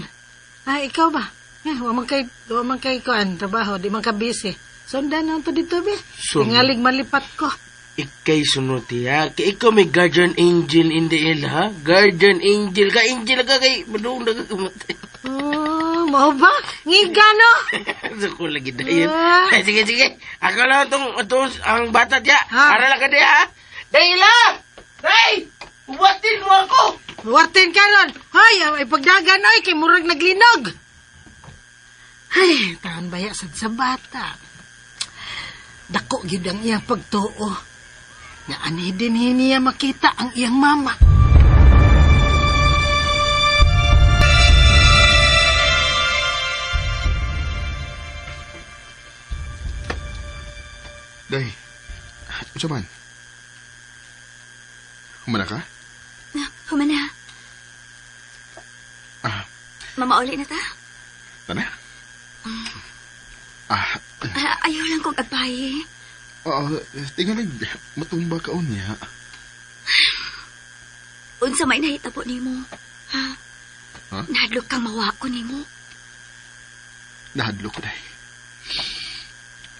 Ah, ikaw ba? Eh, wa man kay kuan trabaho, di man ka busy. Sundan na to dito be. Tingalig malipat ko. Ikay sunod tiya. Kay ikaw may guardian angel in the air, ha? Guardian angel ka. Angel ka kay madung na ka kamatay. Oh, mao ba? Ngiga no? Sa ko lagi dayon. Ah. Ay, sige, sige. Ako lang itong ang bata tiya. Ha? Ara lang ka diya, ha? Dayla! Day! Uwatin mo ako! Wartin ka ron. Hoy, ay pagdagan oy kay murag naglinog. Ay, taon baya sad sa bata. Dako gyud ang iyang pagtuo. Nga ani din niya makita ang iyang mama. Day, unsa man? Humana ka? Humana. Ah, Mamauli na ta. tana? Ah, Ayaw lang kong agbayi. oo, tingalig, matumba ka unya. Unsa may nahitabo nimo? Ha? Ha? Nahadlok kang mawa ko nimo. Nahadlok ko, day.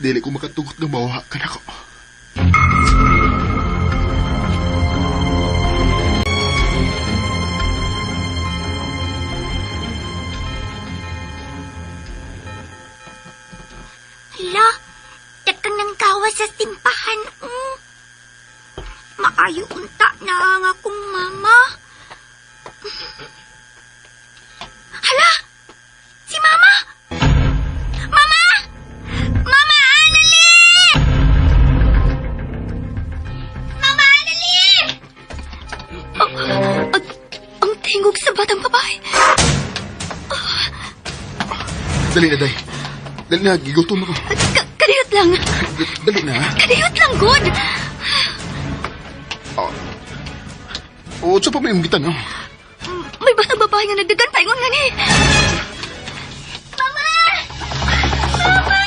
Dili ko makatugot ng mawa ka nako. Hala, dakang nang gawa sa simbahan. Maayo unta na ang akong mama. Hala! Si mama! Mama! Mama Annalie! Mama Annalie! Ang tingog sa batang babae. Dali na, Day. Dali na, gigutom ako. Kadiyot lang. Dali na. Kadiyot lang, good. Oo, sa pa may imgitan, no? May batang babae nga nagdagan paingon nga ni. Mama! Mama!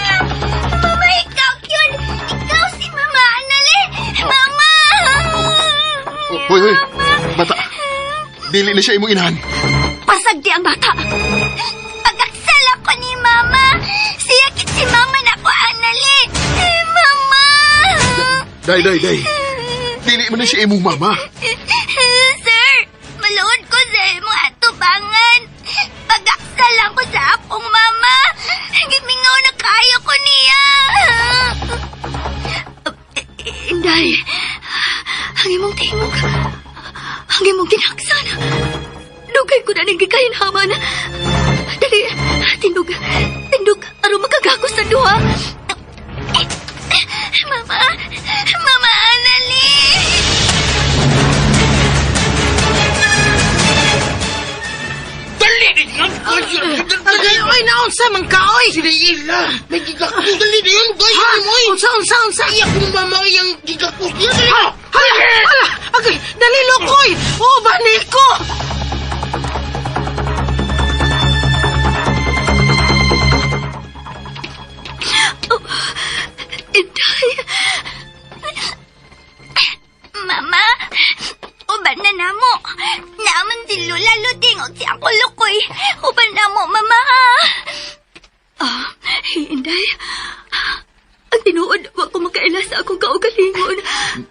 Mama, ikaw yun! Ikaw si Mama Annalie! Mama! Oh, hoy, hoy. Bata. Dili na siya imong inahan. Pasag di ang bata. Pag-aksal ako ni Mama. Siya kit si Mama na ako, Annalie. Mama! Day, day, day. Dili man na siya imong mama. Sir, maluod ko sa imong atubangan. Pag-aksal ako sa akong mama. Gimingaw na kayo ko niya. Inday, ang imong tingog, ang imong kinaksan. Dugay ko na ning gikahinhaman. Dali, tindog, tindog, aron makagakos sa duha. Mama, Mama Annalie! Dali din yun! Agay, oy, naunsa man ka, oy! Sila ila! May gigakos! Dali na yun! Guys, Ha? mo oy! Unsa, unsa, unsa? Iya kong mama iyang gigakos niya! Dali! Ha? Hala, hala! Agay, dali lokoy! Oh, baniko! Inday! Mama, uban na namo. Naaman si Lola Luding o si Uncle Lukoy. Uban na mo, Mama. Inday. Ang tinuod, wa ko makaila sa akong kaugalingon.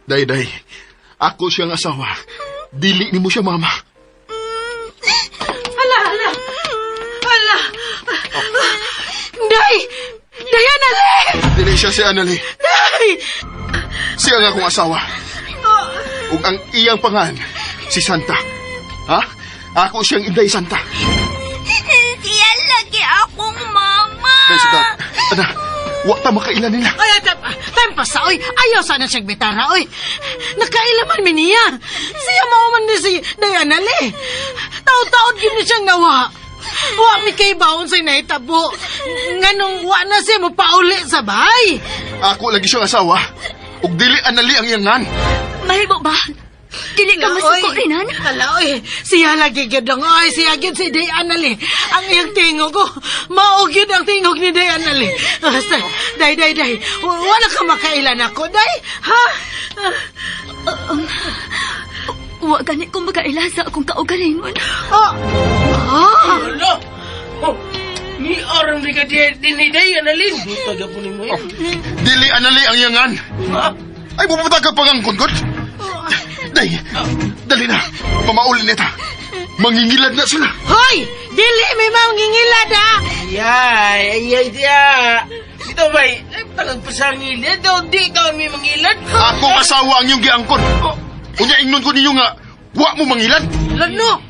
Day, day. Ako siyang asawa. Dili ni mo siya mama. Hala, hala! Hala! Day! Day, Annalie! Dili siya si Annalie. Day! Siya ang akong asawa. Ug ang iyang pangan, si Santa. Ha? Ako siyang Inday Santa. Siya lagi akong mama. Day, Santa. Ana, wa ta makaila nila. Ay, time pa sa, oy. Ayaw sana siyang bitara, oy. Nakailaman mi niya. Siya mao man ni si Day Annalie. Taw-taod yun ni siyang nawa. Wa mi kay baon sa nahitabo. Nganong wa na siya mo pauli sa bahay. Ako lagi siyang asawa. Ug dili Annalie ang iyang ngan. Mahimo ba? Dili ka masuko rinan? Hala, oy. Siya lagi gyud lang, oy. Siya gyud si Day Annalie. Ang iyang tingog, oh. Mao gyud ang tingog ni Day Annalie. Basta, Day, Day, Day. Wala ka makailan ako, Day. Ha? Wa gani ko makaila sa akong kaugalingon. Oh. Ah. Hala! Oh! Ni orang di ka di ni Day, Annalyn! Buta po ni mo yun. Dili Annalie ang iyang ngan. Ha? Ay, pupunta ka pangangkon, God. Day, dali na. Pamauli nita. Mangingilad na sila. Hoy! Dili may mangingilad, ha? Yay! Ay, ay, diya! Ito ba, ay, tagagpasangilad daw, di kami mangilad. Akong asawa ang iyong giangkon. Unya, ingnon ko ninyo nga, wa mo mangilad. Ilad no!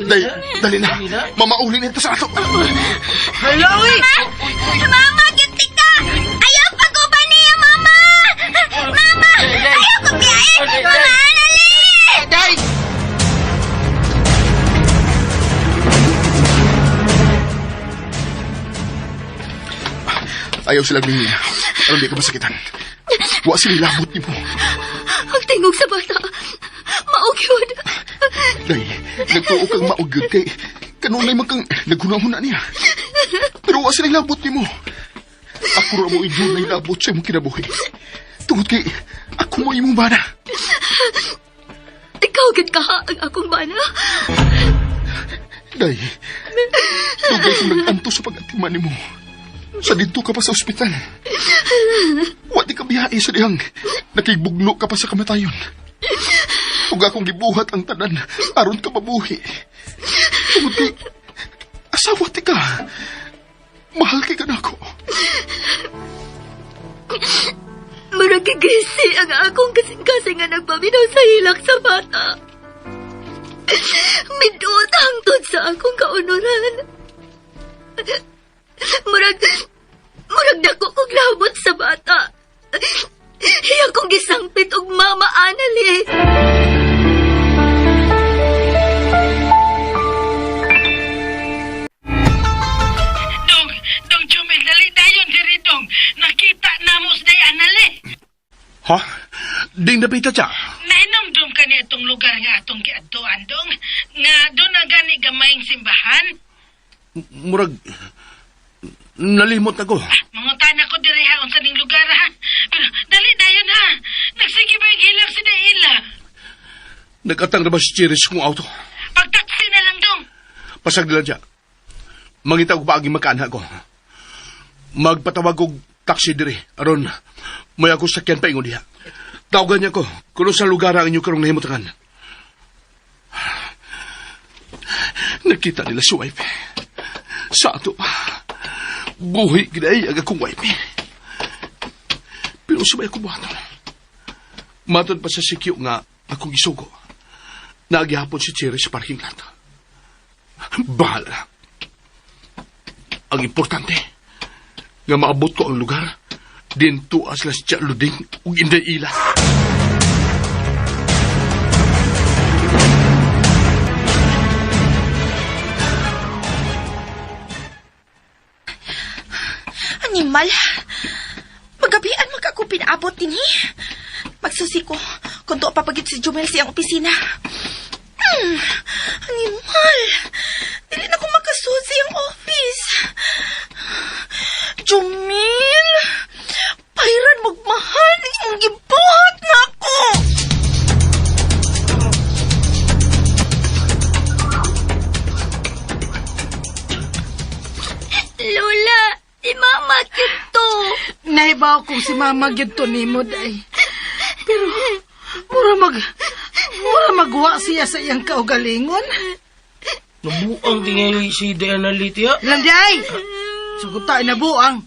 Day, dali na. Mamauli nito sa ato. Hala, uy! Mama, gyud ka! Ayaw pag-uban niya, Mama! Mama! Ayaw ko biyahe! Mama Annalie! Day! Ayaw sila lingin. Aron di ka masakitan. Wa sila labot nimo. Ang tingog sa bata. Maugyod. Day, nagtuo kang maugyod kay kanunay man kang naghunahuna niya. Pero wa sila labot nimo. Ako ra mo inyo labot sa imong kinabuhi. Tungod kay ako mo imong bana. Ikaw gid ka ang akong bana. Day, dugay kong nag-anto sa pag-atiman nimo. Sa dito ka pa sa ospital. Wa di ka biyahe sa dihang nakigbugno ka pa sa kamatayon. Ug akong gibuhat ang tanan aron ka mabuhi. Tungod kay asawa ti ka. Mahal kay ka nako. Iyang gigisi ang akong kasing-kasing nga nagpaminaw sa hilak sa bata. Miduot hangtod sa akong kaunuran. Murag, murag dako kog labot sa bata. Iya kong gisangpit og mama Anali. Dong, dong Jumil, dali dayon diri dong. Nakita na mo sa day anali. Ha? Ding napita siya. Nainomdom ka niya itong lugar nga atong giadtuan dong. Nga doon na gani gamayng simbahan. Murag, nalimot ako. Mangutan ako diri ha unsa ning lugar ha. Pero dali dayon ha. Nagsige ba yung hilak si Daila? Nag-atang na ba si Cheris kong auto? Pagtaksi na lang dong. Pasag nila siya. Mangita ko paagi makaanha ko. Magpatawag og taxi diri. Aron, may ako sakyan pa ingon diha. Tawagan niya ko kung sa lugar ang inyo karong nahimutangan. Nakita nila si wife. Sa ato pa. Buhi ginay ang akong wife. Pero sabay ako buhaton. Matod pa sa sikyo nga akong gisugo. Naagihapon si Cherry sa parking lot. Bahala na. Ang importante, nga maabot ko ang lugar, dinto as las Luding ug Inday Ila. Animal! Magabian man ka ko pinaabot din eh. Magsusi ko kung doon papagit si Jumel siyang opisina. Animal! Dili na ko makasusi ang office. Jumil! Pairan magmahal ng imong gibuhat na ako! Lola, si mama kito. Nahibaw kong si mama gyud to nimo day. Pero mura mag mura magwa siya sa iyang kaugalingon. Nabuang tingali si Diana Litia. Lang day. Sugot tayo na buang.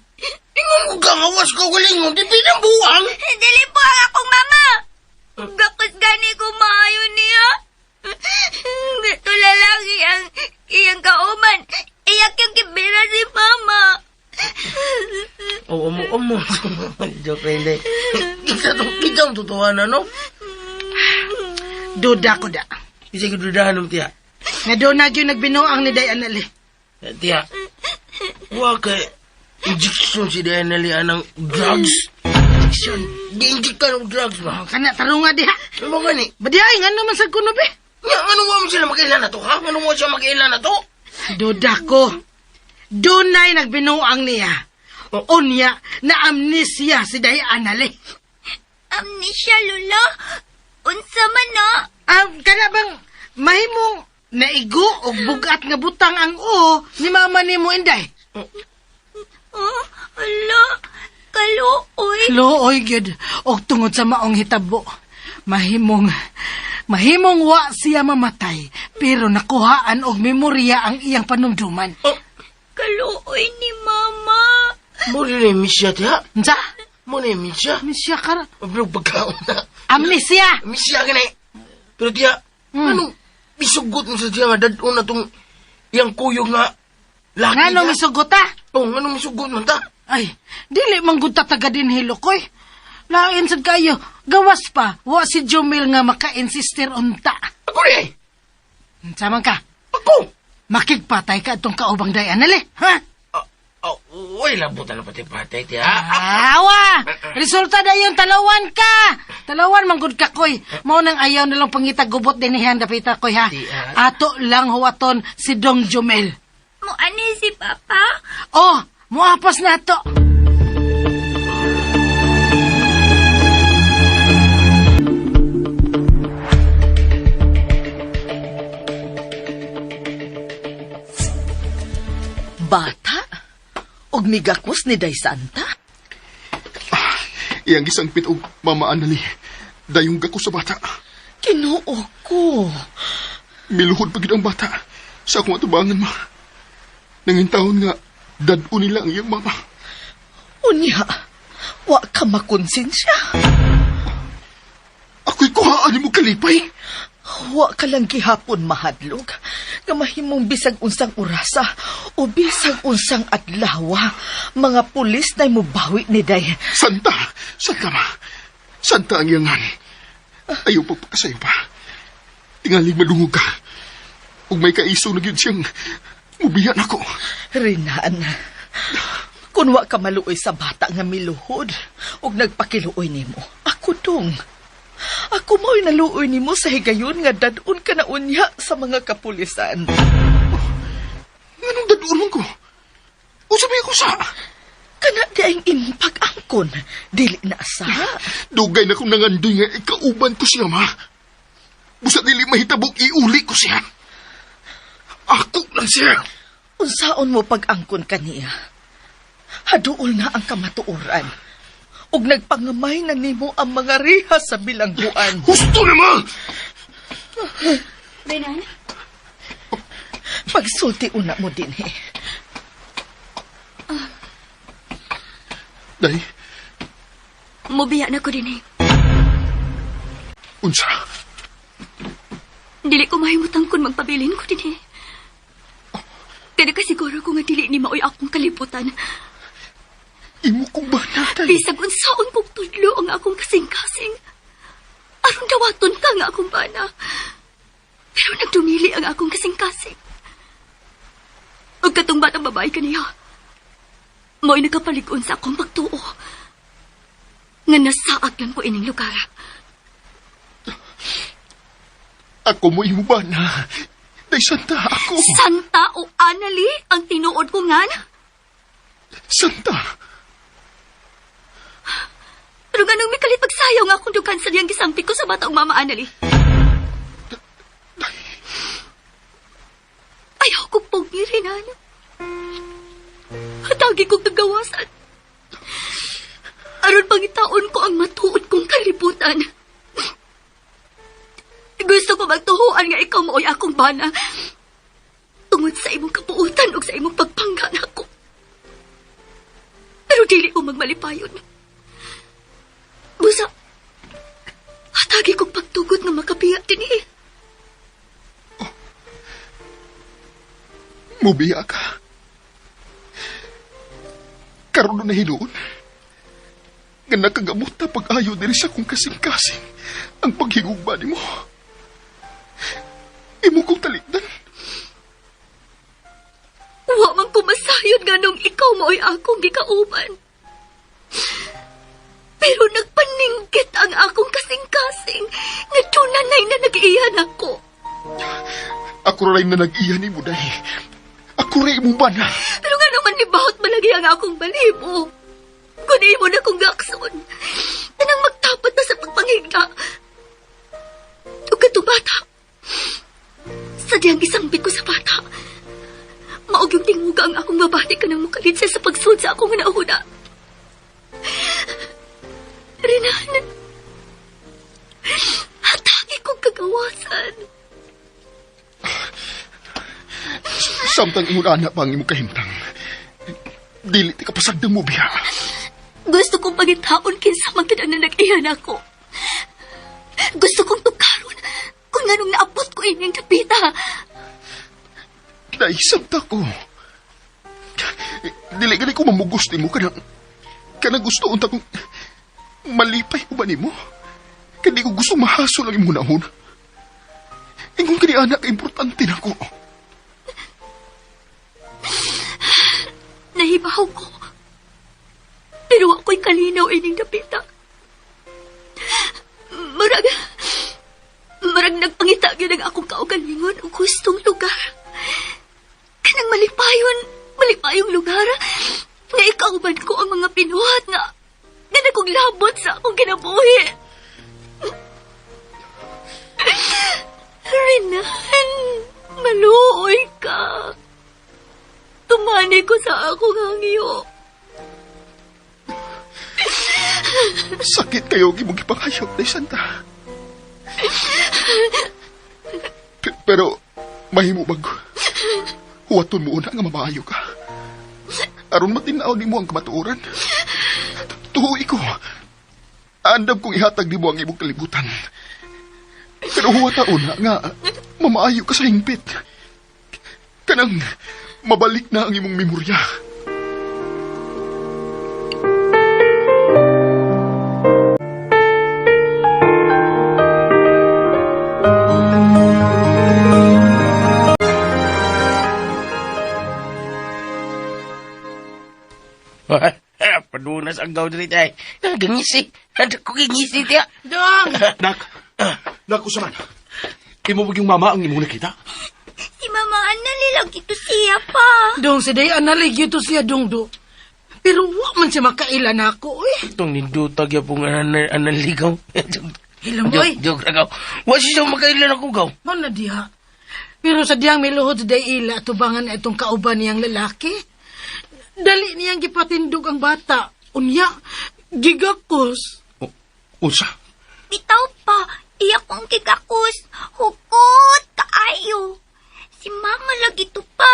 Ingon ko kang awas ka galingon, di pinabuang. Dili po ang akong mama. Gakos gani ko maayo niya. Ito lalaki ang iyang kauman. Iyak yung kibira si mama. Oo, amo, amo. Joke rin, hindi. Kita to, kita ang totohanan, no? Duda ko da. Isa kidudahan ng tiya. Nga doon na gyud nagbinuang ni Day Anali. Tiya, wa kay injection si Diana Lee ng drugs. Injection. Di-inject ka ng drugs ba? Kana tarunga diha. Ano ba gani? Badi ay ngano man sa kuno be? Nga, ano wa mo sila makailan na to, ha? Ano mo siya makailan na to? Duda ko. Dunay nagbinuang niya. Unya na amnesia si Day Anali. Amnesia, Lola. Unsa man na? Ah, kana bang mahimong naigo og bugat nga butang ang o ni mama nimo Inday? Oh, ala, kaluoy. Looy gyud og tungod sa maong hitabo. Mahimong mahimong wa siya mamatay pero nakuhaan og memorya ang iyang panumduman. Kaluoy ni mama. Mo rin yung misya, tiya. Unsa? Mo na yung misya. Amnesia ka ra. Pero pagkaon na. Amnesia. Misya ka na eh. Pero tiya, anong isugot mo sa tiya nga dadon na tong iyang kuyog nga laki Ngano niya? misugot ah? Oh, ngano misugot man ta? Ay, dili man gud ta taga dinhi Lokoy. Lain sad kayo, gawas pa wa si Jumil nga maka-insister unta. Ako rin eh. Unsa man ka? Ako! Makigpatay ka atong kaubang day anali, ha? Ah, ah, uy, labutan na pati-pati, tiya. Awa! Resulta na yun, talawan ka! Talawan, manggod ka, koy. Mao nang ayaw nalang pangita gubot din niyan, dapita, koy, ha? Di, ah. Ato lang huwaton si Dong Jumel. Mo ani si papa? Oh, muapas na to. Bata? Og migakos ni Day Santa? Iyang gisangpit og mama Anali. Dayong gako sa bata. Kinuo ko. Miluhod pa gid ang bata sa akong atubangan ma. Nangin taon nga dad-o nila ang iyang mama. Unya, Wa ka makonsensya. Ako'y kuhaan mo kalipay. Wa ka lang gihapon mahadlok nga mahimong bisag unsang orasa o bisag unsang adlawa mga pulis na mubawi ni day. Santa! Santa ma! Santa ang iyangan. Ayaw pagpakasayo pa. Tingaling madungog ka. Ug may kaiso na gyud siyang mubiyan ako. Renan, kun wa ka maluoy sa bata nga miluhod ug nagpakiluoy nimo, ako dong. Ako mo'y naluoy nimo sa higayon nga dadun ka na unya sa mga kapulisan. Nganong dadun man ko? Unsa may ako sa? Kana di ang imong pag-angkon, dili na asa. Dugay na kong nangandoy nga ikauban ko siya, ma. Busa dili mahitabok iuli ko siya. Ako lang siya. Unsaon mo pag-angkon kaniya? Haduol na ang kamatuoran. Ug nagpangamay na nimo ang mga riha sa bilangguan. Husto na, ma! Renan? Pagsulti una mo din eh. Day, Mubiya na ko din eh. unsa? Dili ko mahimutang kun magpabilin ko din eh. Kaya kasiguro ko nga dili ni maoy akong kalibutan. Imo kong bana, day. Bisag unsaon kong tudlo ang akong kasing-kasing. Aron dawaton ka nga akong bana. Pero nagdumili ang akong kasing-kasing. Ug katong batang babae kaniya. Mo'y nakapalig-on sa akong pagtuo. Nga nasaag lang ko ining lugar. Ako mo imo bana. Day, santa ako. Santa o Anali ang tinuod ko nga. Santa. Pero ganong may kalit pagsayaw nga akong dukan sa diyang gisampit ko sa bataong mama Anali. Ayaw ko pong Renan. Hatagi kong kagawasan. Aron pangitaon ko ang matuod kong kalibutan. Gusto ko magtuhuan nga ikaw maoy akong bana. Tungod sa imong kabuutan ug sa imong pagpangga nako. Pero dili ko magmalipayon. Busa, hatagi kong pagtugot nga makabiya dinhi. Oh. Mubiya ka. Karon na hinuon. Nga nakagamot na pag-ayo diri sa kong kasing-kasing ang paghigugma nimo. Imo kong talikdan. Wa man ko masayod nga nung ikaw mao'y akong gikauban. Pero nagpaningkit ang akong kasing-kasing nga dunanay na nag-iyan ako. Ako rin na nag-iyan ni mo, day. Ako rin imong bana. Pero nga naman libahot malagi ang akong balibo. Kung imo na kong gakson, tanang magtapat na sa pagpangigna. Ug katong bata, sadyang gisambit ko sa bata. Maog yung tinguga ang akong mabati ka ng mukalit sa pagsud sa akong nauna. Renan, hatagi kong kagawasan. Samtang ingon anak pa ang imong kahimtang. Dili ti kapasagdang mo biya. Gusto kong pagitaon kinsa man gid ang nag-iyan ako. Gusto kong tukaron kung anong naabot ko inyong dapita. Naisabta ko. Dili gani ko mamugos nimo kanang gusto unta kong malipay ko ba nimo? Kaya di ko gusto mahasol ang imong nahon. Ingon kani anak, importante na ko. Nahibaw ko. Pero ako'y kalinaw ining dapita. Marag nagpangita gyud ang akong kaugalingon og gustong lugar. Kanang malipayong lugar nga ikauban ko ang mga pinuhat nga nagkong labot sa akong kinabuhi. Renan, maluoy ka. Tumani ko sa akong hangyo. Sakit kayo ang imong gipangayok, Day Santa. Pero, mahimo bag. Huwaton mo una nga mamaayo ka. Aron matinaw nimo ang kamatuoran. Tuoy ko. Andam kong ihatag nimo ang imong kalibutan. Pero huwa taon na nga mamaayo ka sa hingpit. Kanang mabalik na ang imong memorya. Padunas ang gaw diri tay. Gangisi. Ko gingisi tiya. Dong! Nak, nak, usaman. Imo ba yung mama ang imong nakita? Si Mama Annalyn lagi to siya pa. Dong, si Day Annalyn gyud to siya, dong, do. Pero wa man siya makaila na ako, eh. Itong nindutag ya pong analigaw. Hilom, oy. Joke na gaw. Wa siya makailan ako gaw. Mao na diha. Pero sa diyang miluhod sa Day ila, tubangan na itong kauban niyang lalaki. Dali niyang gipatindog ang bata. Unya, gigakos. O, unsa? Bitaw pa, iya kong gigakos. Hukot kaayo. Si Mama lagi to pa.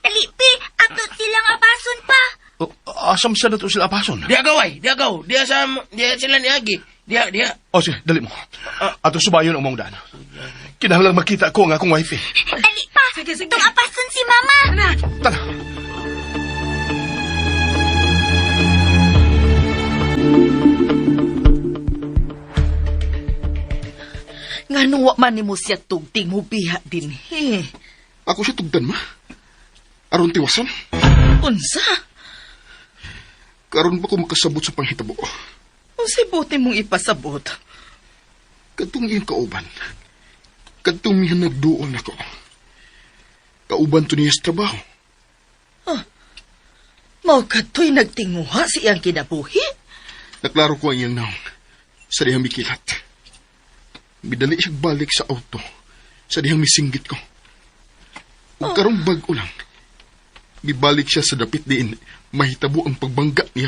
Dali, pi, ato silang abason pa. O, asam sa na to sila apason? Diya gaw ay, diya gaw. Diya sa diya sila ni Agi. Diya, diya. O sige, dali mo. Ato subayon ang mong daan. Kinahanglan makita ko ang akong wife eh. Dali pa, Sige, sige. itong abason si Mama. Ana, Tara. Nganong wa man nimo siya tugting mo biha dinhi. Ako siya tugdan, ma. Aron tiwasan. Unsa? Karon ba ko makasabot sa panghitabo? Unsay buti mong ipasabot? Kadtong iyang kauban. Kadtong miya nagduol nako. Kauban to niya sa trabaho. Mao kadto'y nagtinguha sa iyang kinabuhi? Naklaro ko ang iyang naong sa dihang mikilat. Midali siya balik sa auto sa dihang misinggit ko. Ug karong bag-o lang, mibalik siya sa dapit diin mahitabo ang pagbangga niya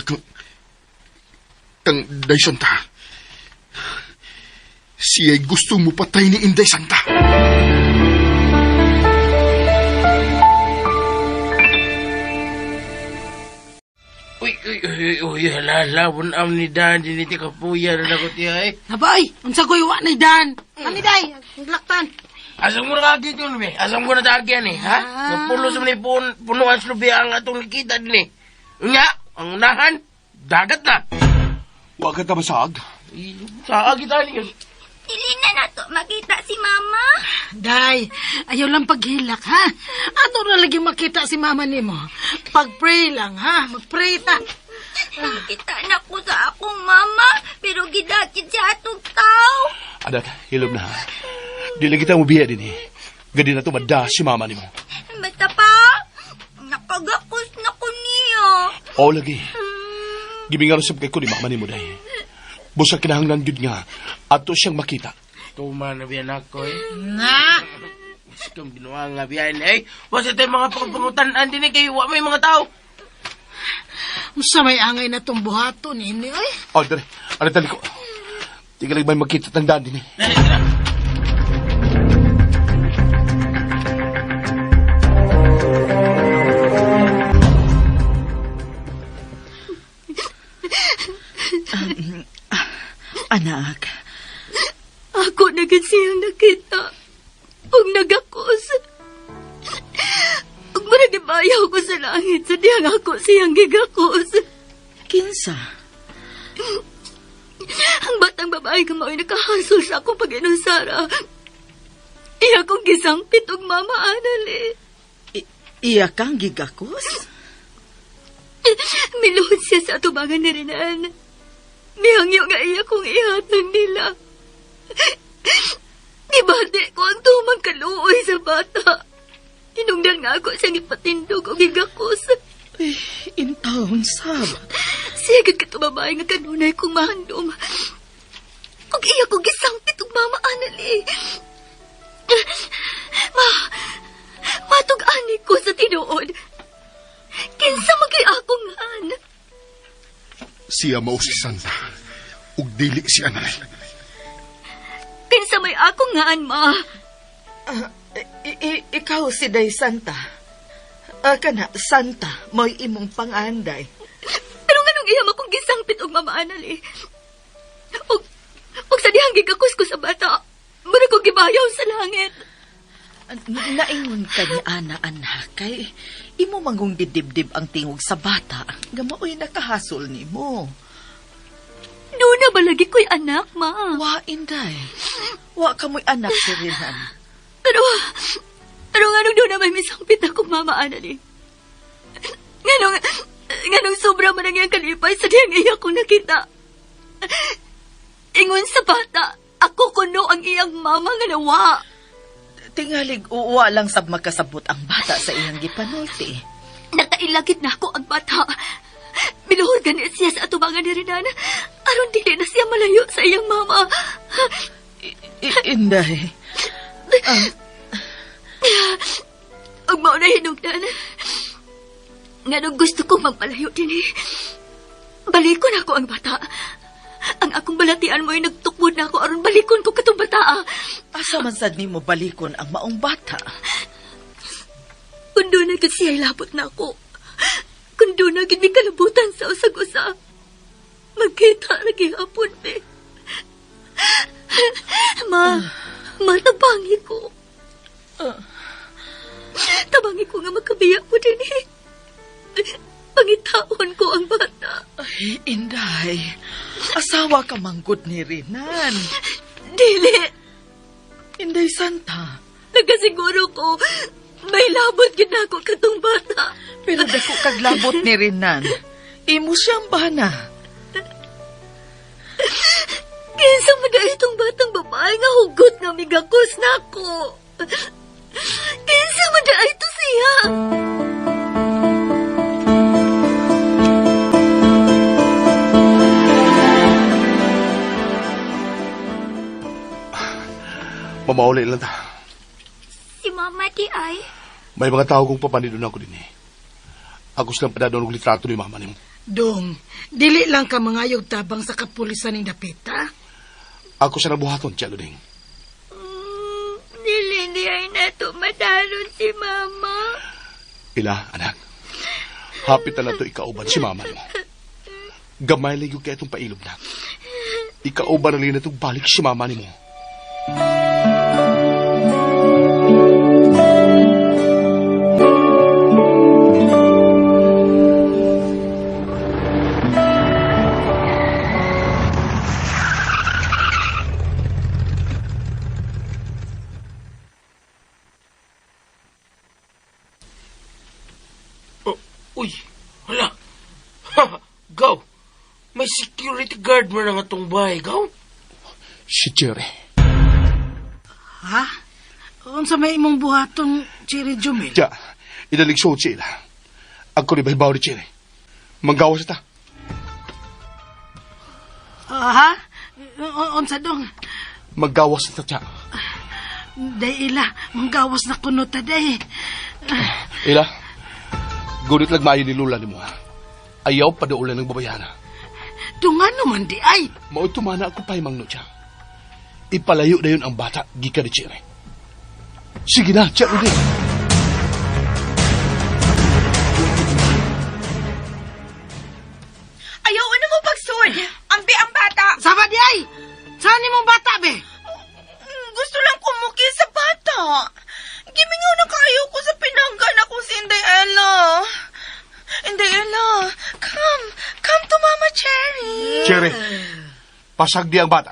kang Day Santa. Siya'y gusto mo patay ni Inday Santa. Uy, uy, uy, uy, hala, hala, am ni Dan, diniti kapuya na ako tiya eh. nabay, unsa ko'y wa ni Dan? Ani day, laktan. Asam ko na kagit yun, be. Asam ko na tagyan eh, ha? Napulo sa mga punuan sa lubi ang atong nakita din eh. Nga, ang unahan, dagat na. Wa ka tabasag. Sa kita niyo. Dili na nato makita si Mama. Day, ayaw lang paghilak, ha? Ato na lagi makita si mama nimo. Pag-pray lang, ha? Mag-pray ta. Nakita na ko sa akong mama, pero gidakit siya atong tao. Anak, hilom na ha. Di lang kita mubiya din eh. Gadi na to madda si mama nimo. Basta pa, nakagakos na ko niya. O lagi. Gibingaron sab kay ko ni mama nimo day. Busa kinahanglan gyud nga ato siyang makita. Tuma na biyan ako eh. Na! Kung binuha nga biyan eh. Wasa tayo mga pagpangutan din eh, kayo wa may mga tao. Unsa may angay na tong buhaton ini, oy. O, dere. Ano tali ko? Di ka lang may makita tang daan din eh. Dali, tara. Anak, Ako na gid siyang nakita. Ug nagakos. Ug murag ibayaw ko sa langit sa diyang ako siyang gigakos. Kinsa? Ang batang babae nga mao'y nakahasol sa akong pag-inusara. Iya kong gisangpit og mama Anali. Iya kang gigakos? Miluhod siya sa atubangan ni Renan. Mihangyo nga iya kong ihatag nila. Gibati ko ang tumang kaluoy sa bata. Tinungdan nga ako siyang ipatindog og gigakos. Ay, intawon sab. Siya gid kato babae nga kanunay kong mahandom. Ug iya ko gisangpit og mama Anali. Ma, matug-ani ko sa tinuod. Kinsa magay akong han? Siya mao si Santa. Ug dili si Anay. Kinsa may akong ngaan, ma? Ikaw si Day Santa. Kana, Santa, mo'y imong panganday. Pero nganong iya akong gisangpit og mama Anali. Ug sa dihang gigakos ko sa bata, mura ko gibayaw sa langit. Naingon ka ni Ana, anak, kay imo manggong didibdib ang tingog sa bata, nga mao'y nakahasol nimo. Doon na balagi ko'y anak, ma. Wa, Inday. Wa ka mo'y anak si Renan. Pero, pero nganong doon na may misampit ako, Mama Anali. Nganong, nganong sobra man ang iyang kalipay sa diyang iya kong nakita. Ingon sa bata, ako kuno ang iyang mama nga nawa. Tingalig, uwa lang sab makasabot ang bata sa iyang gipanulti. Nakailagit na ako ang bata. Binuhor gani siya sa atubangan ni Renan. Aron dili na siya malayo sa iyang mama. Inday. Ug mao na hinungdan. Nganong gusto kong magpalayo dinhi. Balikon ako ang bata. Ang akong balatian mo'y nagtukmod na ako aron balikon ko katong bata. Asa man sad nimo balikon ang maong bata? Kung doon na gid siya'y labot na ako. Kung doon na gid mi kalabutan sa usag-usa. Magkita na gihapon, be. Ma, ma, tabangi ko. Tabangi ko nga magkabiya ko din eh. Pangitaon ko ang bata. Ay, Inday. Asawa ka manggod ni Renan. Dili. Inday Santa. Nagasiguro ko, may labot gid nako katong bata. Pero dako kag labot ni Renan. Imo siyang bana. Kinsa man na itong batang babae nga hugot nga migakos nako. Kinsa man na ito siya. Mamauli lang ta. Si Mama di ay. May mga tao kong papanidon ako din eh. Ako silang padadon og litrato ni mama nimo. Dong, dili lang ka mangayog tabang sa kapulisan ning dapita. Ako sa nabuhaton, Tiya Luding. Dili di ay nato madalon si Mama. Ila, anak. Hapit na lang to ikauban si mama nimo. Gamay lang yung kaya itong pailob na. Ikauban na lang na itong balik si mama nimo. Oh, uy, hala. Ha, gaw. May security guard mo na nga tong bahay, gaw. Si Cherry. Ha? Unsa may imong buhaton, Cherry Jumil? Tiya, idalig suot si ila. Ako ni Bahibaw ni Cherry. Manggawas ta. Ha? Unsa dong? Maggawas ta, Tiya. Day ila, manggawas na kuno ta day. Ila, gunit lang maayo ni Lula ni mo, ha? Ayaw padaulan ng babayana. Dungan naman di ay. Mao tumana ako pa himang no, Tiya. Ipalayo na yun ang bata, gikan ni Cherry. Sige na, Tiya Luding. Ayaw na mo pagsud. Ambi ang bata. Sama di ay. Saan ni mong bata be? Gusto lang kumuki sa bata. Gimingaw na kayo ko sa pinanggan ako si Inday Ella. Inday Ella, come. Come to Mama Cherry. Cherry, pasag di ang bata.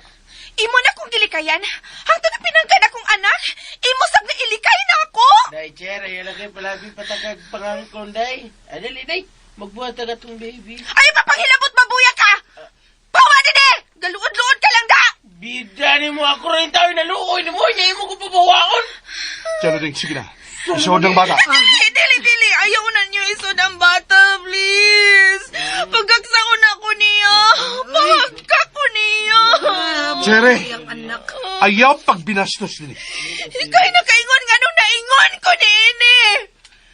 Imo na kong gilikayan. Hangtod na pinanggan akong anak. Imo sab na ilikay na ako. Day, Cherry, alagay palabi patagag pangangkon, day. Adali, day. Magbuhat agad tong baby. Ay, mapanghilabot mabuya ka. Bawa din eh. Galuod-luod ka lang da. Bida ni mo, ako rin tayo naluoy ni mo. Hindi mo ko pabawaon. Tiya Luding, sige na. Isuod ng bata. Dili, dili, dili. Ayaw na niyo isod ang bata, please. Pagkaksa ko na ko niya. Pagka ko niya. Cherry, Ang anak. ayaw pagbinastos din. Ika'y nakaingon nga nung naingon ko niini.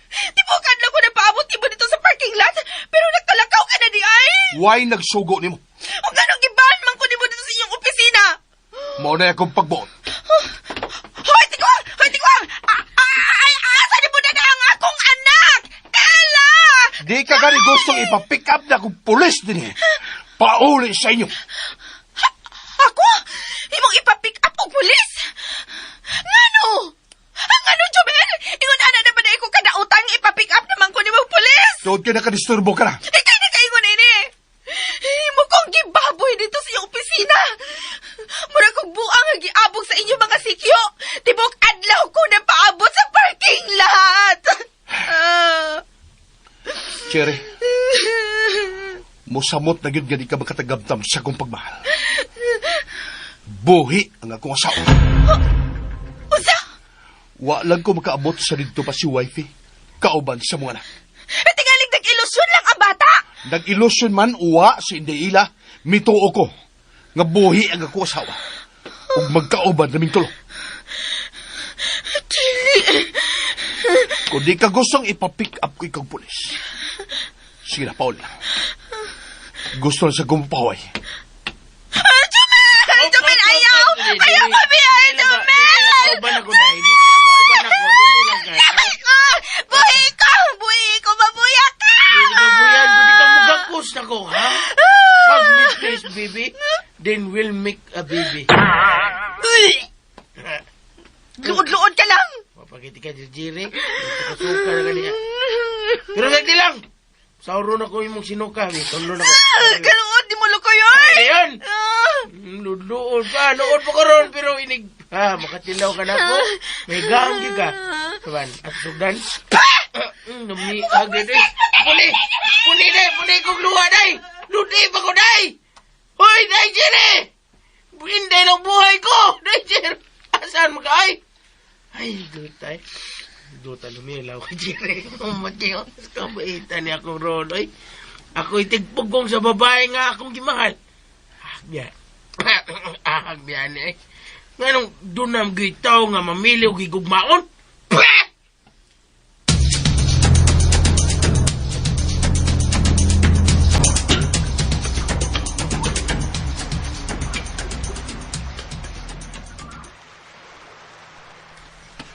Tibukan lang ko na paabot mo dito sa parking lot, pero nagkalakaw ka na di ay. Why nagsugo nimo? O ganong giban man ko nimo dito sa inyong opisina. Mao na akong pagbuot. Hoy, tikwang! Hoy, tikwang! Ay, asa ni mo na ang akong anak? Ella! Di ka gani gustong ipa-pick up na akong pulis din eh. Pauli sa inyo. Ako? Imong ipa-pick up og pulis? Ngano? Ang ano, Jomel? Ingon ana na ba na ko kadaotang ipa-pick up naman ko nimo pulis? Tuod ka nakadisturbo ka na. Ikay na kaingon ini. Imo kong gibaboy dito sa iyong opisina. Mura kong buang ang giabog sa inyo mga sikyo. Tibok adlaw ko na paabot sa parking lot. Ah. Cherry, musamot na gyud nga di ka makatagamtam sa akong pagmahal. Buhi ang akong asawa. Unsa? Wa lang ko makaabot sa didto pa si wifey. Kauban sa mga anak. Eh, tingaling nag-ilusyon lang ang bata. Nag-ilusyon man uwa si Inday Ila, mituo ko nga buhi ang akong asawa. Ug magkauban naming tulo. Dili. Kung di ka gustong ipa-pick up ko ikaw pulis. Sige na, Paul. Gusto na sa gumpaway. Ah, Jomel! Jomel, ayaw! Ayaw kami! Ay, Jomel! Kauban ako dai. Dili lang kauban ako. Dili lang ka. Ay ko! Buhi ko! Buhi ko! Mabuya ka! Dili ka buyan, pwede kang mugakos na ko, ha? Hug me please, baby. Then we'll make a baby. Luod-luod ka lang! Mapagiti ka, Jerry. Nagpakasuka na kaniya. Pero sagdi lang. Sauro na ko imong sinuka. Tulo na ko. Kaluod, di mo lukoy, oy! Ano yun? Ah. Luod pa. Luod pa karon pero inig... Ha, makatilaw ka na ako. May gahang ka. Saban, at sugdan. Nami, agad eh. Puni! Puni day! Puni kong luha day! Ludi pa ko day! Hoy, day, Jerry! Hindi lang buhay ko! Day, Jerry! Asan mo ka ay? Ay, dutay. Duta lumilaw ka, Jerry. Umatyo. Kabaitan niya akong roloy. Ako itigpugong sa babae nga akong gimahal. Ahagbiyan. Ahagbiyan eh. Nganong dunam gitaw nga mamili og gigugmaon? Pah!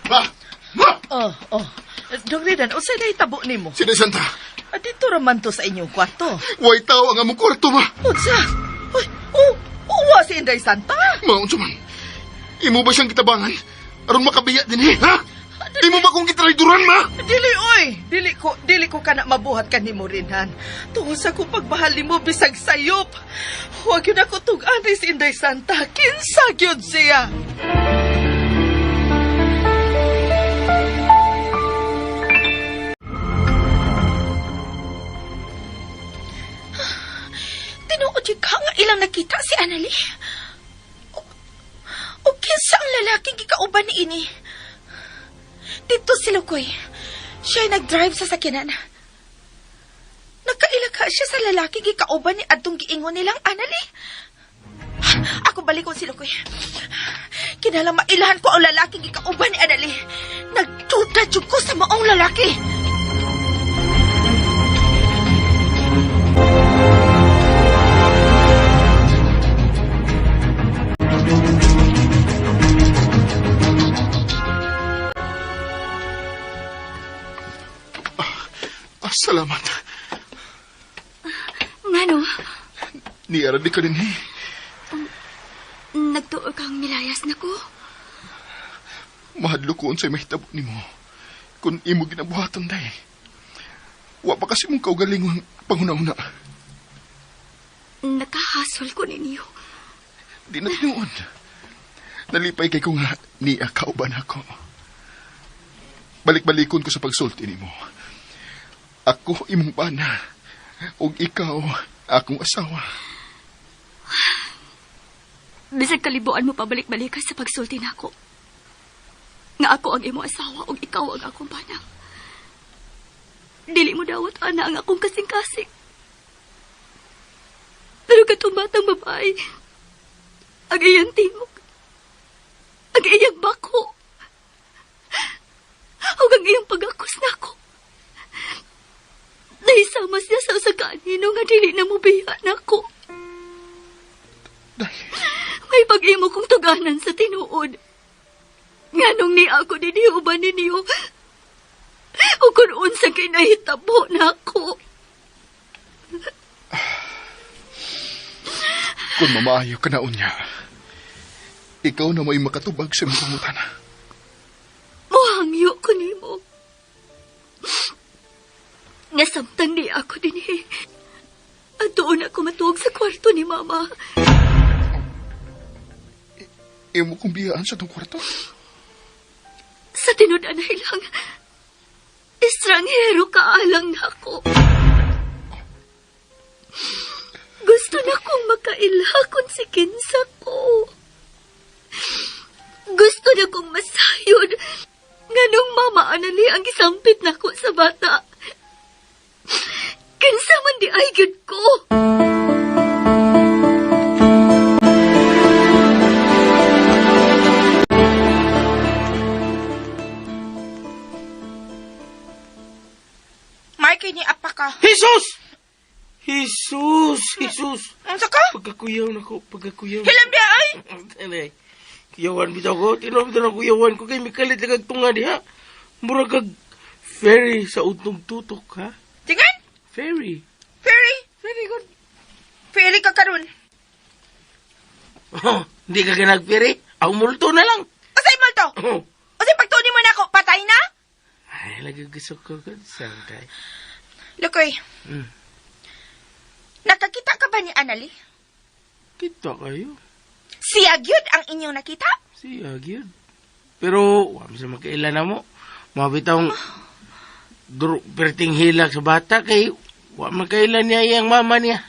Ma! Ma! Oh, oh. Dong Ridan, unsay nahitabo nimo? Sina Santa, Ah, dito raman to sa inyong kwarto. way tao ang among kwarto, ma. Unsa? Uy, oh, uwa si Inday Santa. Ma, unsa man? Imo ba siyang kitabangan? Aron makabiya din eh, ha? Imo ba kong gitrayduran, ma? Dili oy, dili ko kana mabuhat kanimo rinhan. Tungod sa akong pagmahal nimo bisag sayop. Huwag yun ako tug-an si Inday Santa. Kinsa gyud siya. Tinuod yun ka nga ilang nakita si Annalie. O kinsa ang lalaking gikauban ni ini? Dito si Lukoy. Siya'y nag-drive sa sakinan. Nagkaila ka siya sa lalaking gikauban ni adtong giingon nilang Annalie. Ako balikon si Lukoy. Kinahanglan mailahan ko ang lalaking gikauban ni Annalie. Nagduda jud ko sa maong lalaki. Ah, salamat. Ngano, Niara di ka din eh. nagtuo kang milayas na ko. Mahadlo ko unsay mahitabo nimo. Kung imo ginabuhatan day. Wa pa kasi mong kaugalingon panghuna-huna. Nakahasol ko ninyo. Di na tinuod. Nalipay kay ko nga niya kauban ako. Balik-balikon ko sa pagsulti nimo. Ako imong bana ug ikaw akong asawa. Bisag kalibuan mo pabalik-balikan sa pagsulti nako. Nga ako ang imo asawa ug ikaw ang akong bana. Dili mo dawat ana ang akong kasing-kasing. Pero katong batang babae, ang iyang tingog, ang iyang bako, ug ang iyang pagakos nako. Nahisama siya sa usa ka anino nga dili na mo biya nako. Day, May pag-imo kong tuganan sa tinuod. Nganong ni ako ninyo ba ninyo? O kung unsa kay nahitabo na ako. Kung mamaayo ka na unya, ikaw na may makatubag sa imong pangutana. Muhangyo ko nimo. Nasamtang ni ako dinhi. At doon ako matuog sa kwarto ni Mama. Imo kong biyaan sa tong kwarto. Sa tinud-anay lang, estranghero ka alang nako. Gusto na kong makaila kung si kinsa ko. Gusto na kong masayod nganong mama anali ang gisampit nako sa bata. Kinsa man di ay gyud ko. Mike, ni apa ka. Jesus! Jesus! Jesus! Unsa ka? Pagkakuyaw na ko, pagkakuyaw. Hilam di ay! Anay, kuyawan bitaw ko. Tinuod bitaw na kuyawan ko. Kay mikalit lang kag tunga diha. Mura kag ferry sa utong tutok, ha? Tingan! Ferry. Ferry! Very good. Ferry ka karon. Oh, hindi ka ganag-ferry? Ang multo na lang. Usay multo! Oh. Usay pagtuni mo na ako, patay na? Ay, lagi gusto ko. Santay. Lukoy. Mm. Nakakita ka ba ni Anali? Kita kayo. Siya gyud ang inyong nakita? Siya, gyud. Pero, wa man sa makailan na mo. Mabitong perting hilak sa bata kay wa makailan niya iyang mama niya.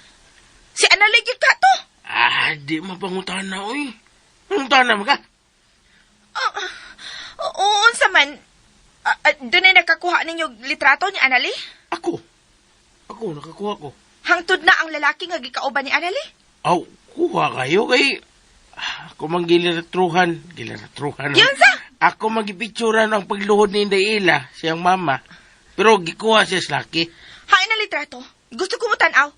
Si Anali gyud ka to. Ah, di mapangutana, oy. Pangutana mo ka? Oo, unsa man. Doon ay nakakuha ninyo litrato ni Anali? Ako. Ako, nakakuha ko. Hangtod na ang lalaki nga gikauban ni Anali? Aw, kuha kayo kay... Ah, ako mang gilaratruhan. Gilaratruhan. Yun sa? Ako magipicturan ang pagluhod ni Inday Ila, siyang mama. Pero gikuha siya sa laki. Hain na litrato. Gusto ko mo tanaw.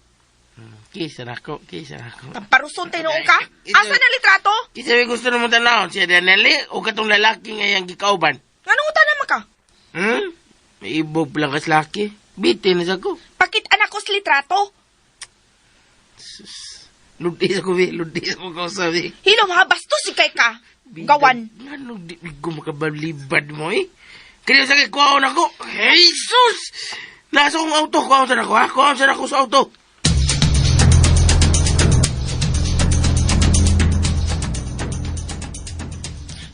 Kisa na ako, kisa na ako. Pamparuson tinuon ka. Asa na litrato? Kisa may gusto naman tanawon, siya Danelli o katong lalaki nga iyang gikauban. Nganong utana man ka? Hmm? May ibog lang kas laki. Bitin na sa ko. Pakit anak ko sa litrato. Ludis ako, be. Ludis ako kausabi. Hilom ha, bastos si kay ka. Gawan. Ano, di ko makabalibad mo eh. Kaya sa kay kuhaon ako. Jesus! Nasa kong auto. Kuhaon sa ako, ha? Kuhaon sa ako sa auto.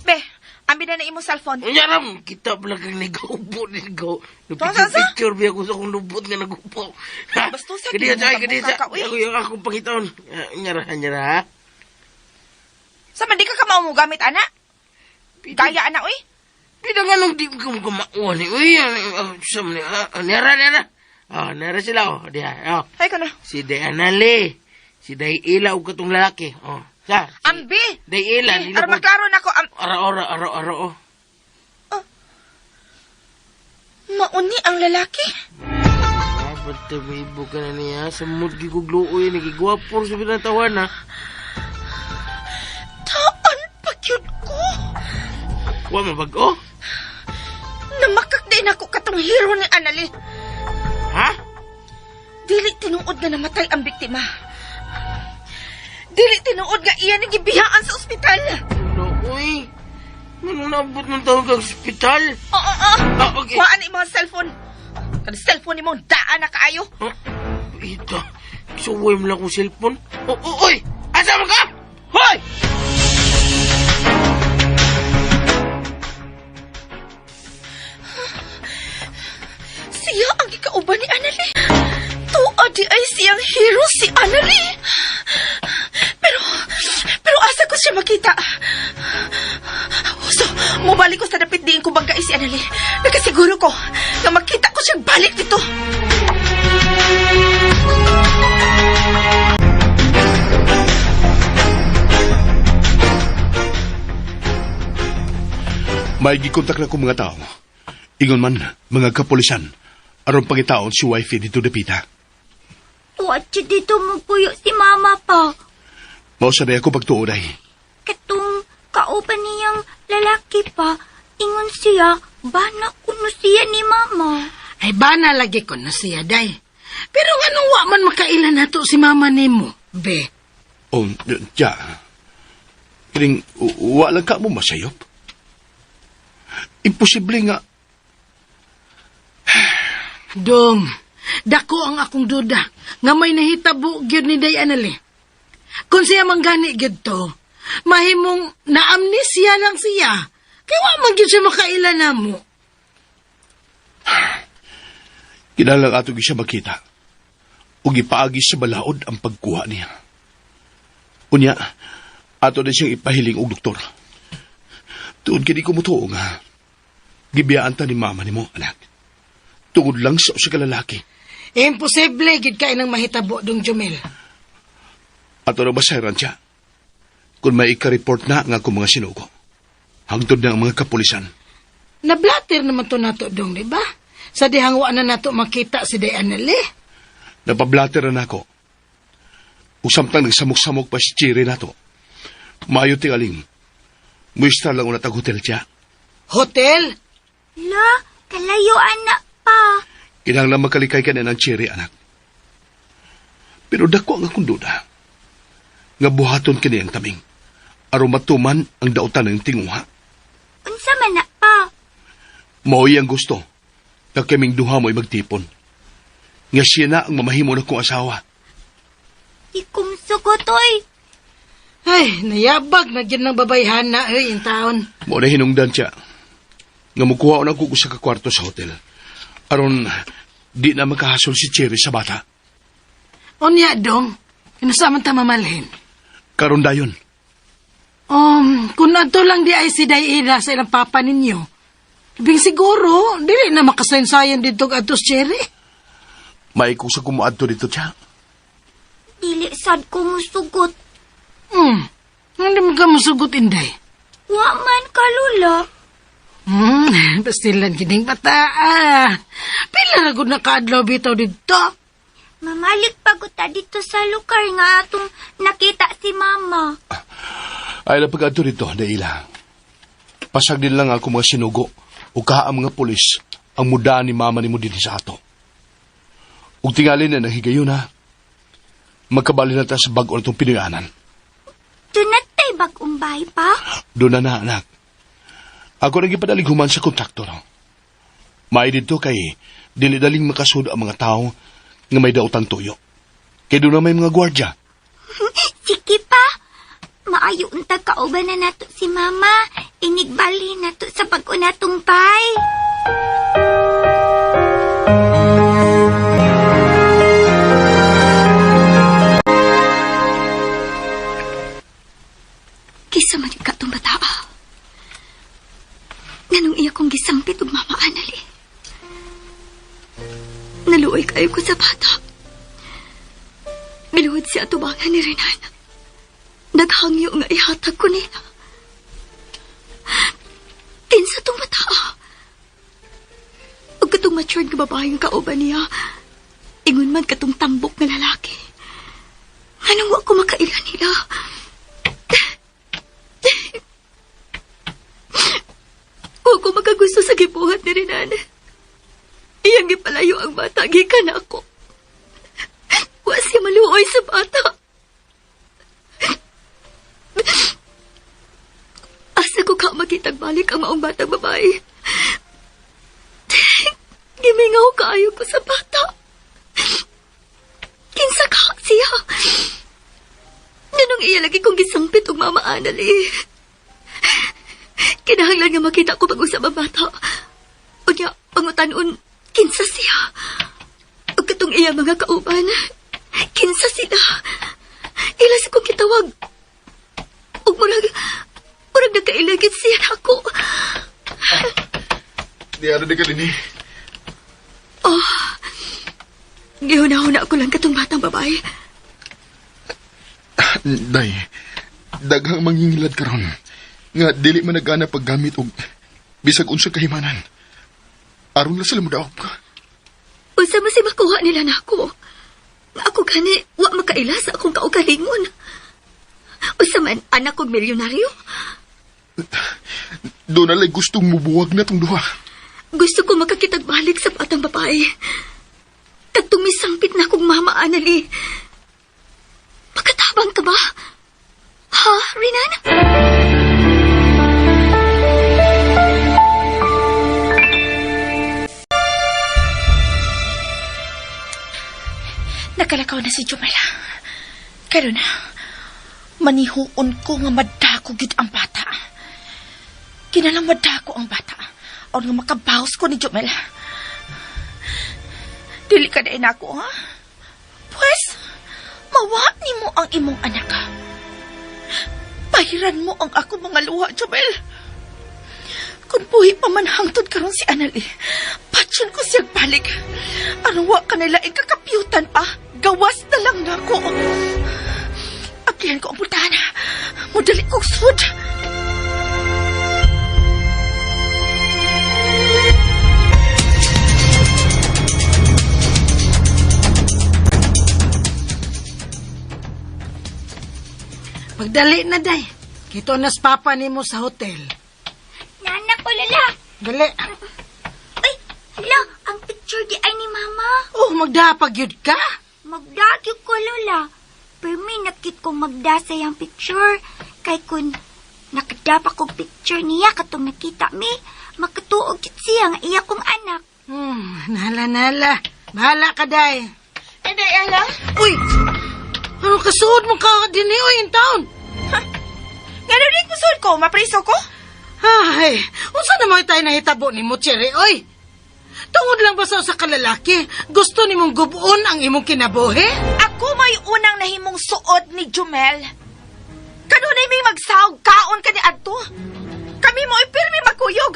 Be, ambi na na imo cellphone. Unya ram, kita pala kang nag-upo nito. Tungsa sa? Picture biya ko sa akong lubot nga nag-upo. Ha? Bastusa, Kadiya sa, kinumukha kadiya sa. ka, uy. Ako yung akong pangitaon. Ah, Unya ra, unya ra, ha? Sa man di ka kamao mo gamit, ana? Gaya, ana, uy. Pida nga nung di ko kumauha ni. Uy, sa man, nera, nera. Oh, nera sila, oh. Diya, oh. Ay ka na. Si Dayanale. Si Day Ila og katong lalaki. Oh, sa. Si Ambi! Day Ila. Eh, aron maklaro na ko. Ara, ara, ara, ara, oh. Mauni ang lalaki. Ah, ba't may ibo ka na niya? Samot gigugluoy, nagigwapor sa binatawan, ha? Taan pa gyud ko. Wa mabag-o? Namakak din ako katong hero ni Anali. Ha? Dili tinuod nga namatay ang biktima. Dili tinuod nga iya ni gibiyaan sa ospital. Ano, uy? Anong naabot ng tawag kang ospital? Oo, oo. Ah, okay. Kuhaan na imong cellphone. Kada cellphone nimo daan na kaayo. Ah, ito. Suway mo lang akong cellphone. Oh, oh, oy! Asa man ka? Hoy! Siya ang gikauban ni Anali. Tuod di ay siyang hero si Anali. Pero asa ko siya makita? So, mubalik ko sa dapit diin ko bangkay si Anali. Nakasiguro ko na makita ko siyang balik dito. May gikontak na ko mga tao. Ingon man, mga kapulisan. Aron pangitaon si wifey dito dapita. Tuwat siya dito mo puyo si mama pa. Mao sa ako pagtuod ay. Katong kauban niyang lalaki pa, ingon siya, bana kuno siya ni mama. Ay, bana lagi ko na siya, day. Pero anong wa man makaila nato si mama nimo, be? Oh, tiya. Kining, wala ka mo masayop. Imposible nga. Dong, dako ang akong duda nga may nahitabo gyud ni Day Anali. Kung siya manggani gyud to, mahimong naamnesia lang siya. Kaya wa man gyud siya makaila namo. Kinahanglan ato gyud siya makita. Ug ipaagi sa balaod ang pagkuha niya. Unya, ato na siyang ipahiling og doktor. Tuod kini ko mutuo nga gibiyaan ta ni mama nimo, anak. Tungod lang sa usa ka lalaki. Imposible gyud kay nang mahitabo dong Jumel. Ato na basayran siya. Kung may ika-report na nga akong mga sinugo. Hangtod na ang mga kapulisan. Nablater naman to nato dong, di ba? Sa dihang wa na nato makita si Day Anali. Napablater na nako. Ug samtang nagsamok-samok pa si Chiri nato. Maayo tingaling. Muistra lang una tag hotel siya. Hotel? La, kalayo anak pa. Kinahanglan makalikay ka na ng Chiri, anak. Pero dako ang akong duda. Nga buhaton kini ang taming. Aron matuman ang dautan ng tinguha. Unsa man na pa? Mao'y ang gusto. Nga kaming duha mo'y magtipon. Nga siya na ang mamahimo na kong asawa. Di kong sugot, oy. Ay, nayabag na gyud ng babayhan na ay in taon. Mo na hinungdan siya. Nga mukuha na ko sa kakwarto sa hotel. Aron di na makahasol si Cherry sa bata. Unya dong, kinusa man ta mamalhin. Karon dayon. Kung adto lang di ay si Dayira sa ilang papa ninyo. Ibig siguro, dili na makasayansayan dito adto si Cherry. Maiko sa kumuadto dito siya. Dili sad ko musugot. Hindi mo ka musugot, Inday. Wa man ka, Lola. Pastilan kining bata. Ah. Pila na gud nakaadlaw bitaw dito. Mamalik pa ko ta dito sa lugar nga atong nakita si Mama. Ay na pag-adto dito, Daila. Pasag din lang ako mga sinugo o kaha ang mga pulis ang muda ni mama ni mo din sa ato. Ug tingali na nahigayon ha. Magkabali na ta sa bag-o na itong Pinoyanan. Dunat tay bag-ong bahay pa? Doon na na, anak. Ako nang ipadalig human sa kontraktor. May dito kay dili-daling makasud ang mga tao nga may daotang tuyo. Kay doon na may mga gwardya. Sige pa. Maayo unta kauban na nato si Mama. Inigbali nato sa bag-o natong bay. Kisa man yung katong bataa. Nganong iya kong gisampit og Mama Anali. Naluoy kayo ko sa bata. Miluhod siya atubangan ni Renan. Naghangyo nga ihatag ko nila. Kinsa tong bataa. Ug katong matured nga babaeng kauban niya. Ingon man katong tambok nga lalaki. Nganong wa ko makaila nila. Wa ko makagusto sa gibuhat ni Renan. Iyang gipalayo ang bata, gikan ako. Wa siya maluoy sa bata. Asa ko ka makitag balik ang maong batang babae. Gimingaw kaayo ko sa bata. Kinsa ka siya? Nganong iya lagi kong gisampit og Mama Anali. Kinahanglan nga makita ko pag-usap ang bata. Unya, pangutanon, kinsa siya? Ug katong iya mga kauban, kinsa sila? Ila sa kong kitawag. Ug murag nagkailagit siya nako. Di ara di ka din eh. Oh, gihuna-huna ko lang katong batang babae. Day, daghang mangingilad karon nga dili man nagana paggamit og bisag unsa kahimanan. Aron lang sila modaop ka. Unsa man si makuha nila nako? Nga ako gani wa makaila sa akong kaugalingon. Unsa man anak kog milyonaryo? Doon na lang gustong mubuwag na tong duha. Gusto ko makakitag balik sa batang babae. Kadtong misampit na kong Mama Anali. Pagkatabang ka ba? si Jumela. Karon, manihuon ko nga madako gyud ang bata. Kinalang madako ang bata. Aron nga makabawas ko ni Jumela. Dili ka na nako, ha? Pwes, mawa nimo ang imong anak, ha? Pahiran mo ang ako mga luha, Jumel. Kung buhi pa man hangtod karon si Anali, patyon ko siyang balik. Aron wa ka nila ikakapyutan pa, gawas na lang nako. Aplihan ko ang pultahan. Mudali kong sud. Pagdali na, day. Kito nas papa nimo sa hotel. Nana ko, Lola. Dali. Ay, hala, ang picture di ay ni Mama. Oh, magdapag yun ka? Magdagyo ko, Lola. Pero may nakit kong magdasay ang picture. Kay kun nakadapa kong picture niya katong nakita mi, makatuog jud siya nga iya kong anak. Nala, nala. Bahala ka, day. Hindi, Ella. Uy! Ano kasuod mo ka din uy, in town? Ngano rin ko suod ko? Mapriso ko? Ay, unsa naman tayo nahitabo ni mo, Cherry, oy? Tungod lang ba sa kalalaki, gusto ni mong gubuon ang imong kinabuhi? Ako may unang nahimong suod ni Jumel. Kanunay may magsahog kaon ka ni Adto. Kami mo ipirmi magkuyog.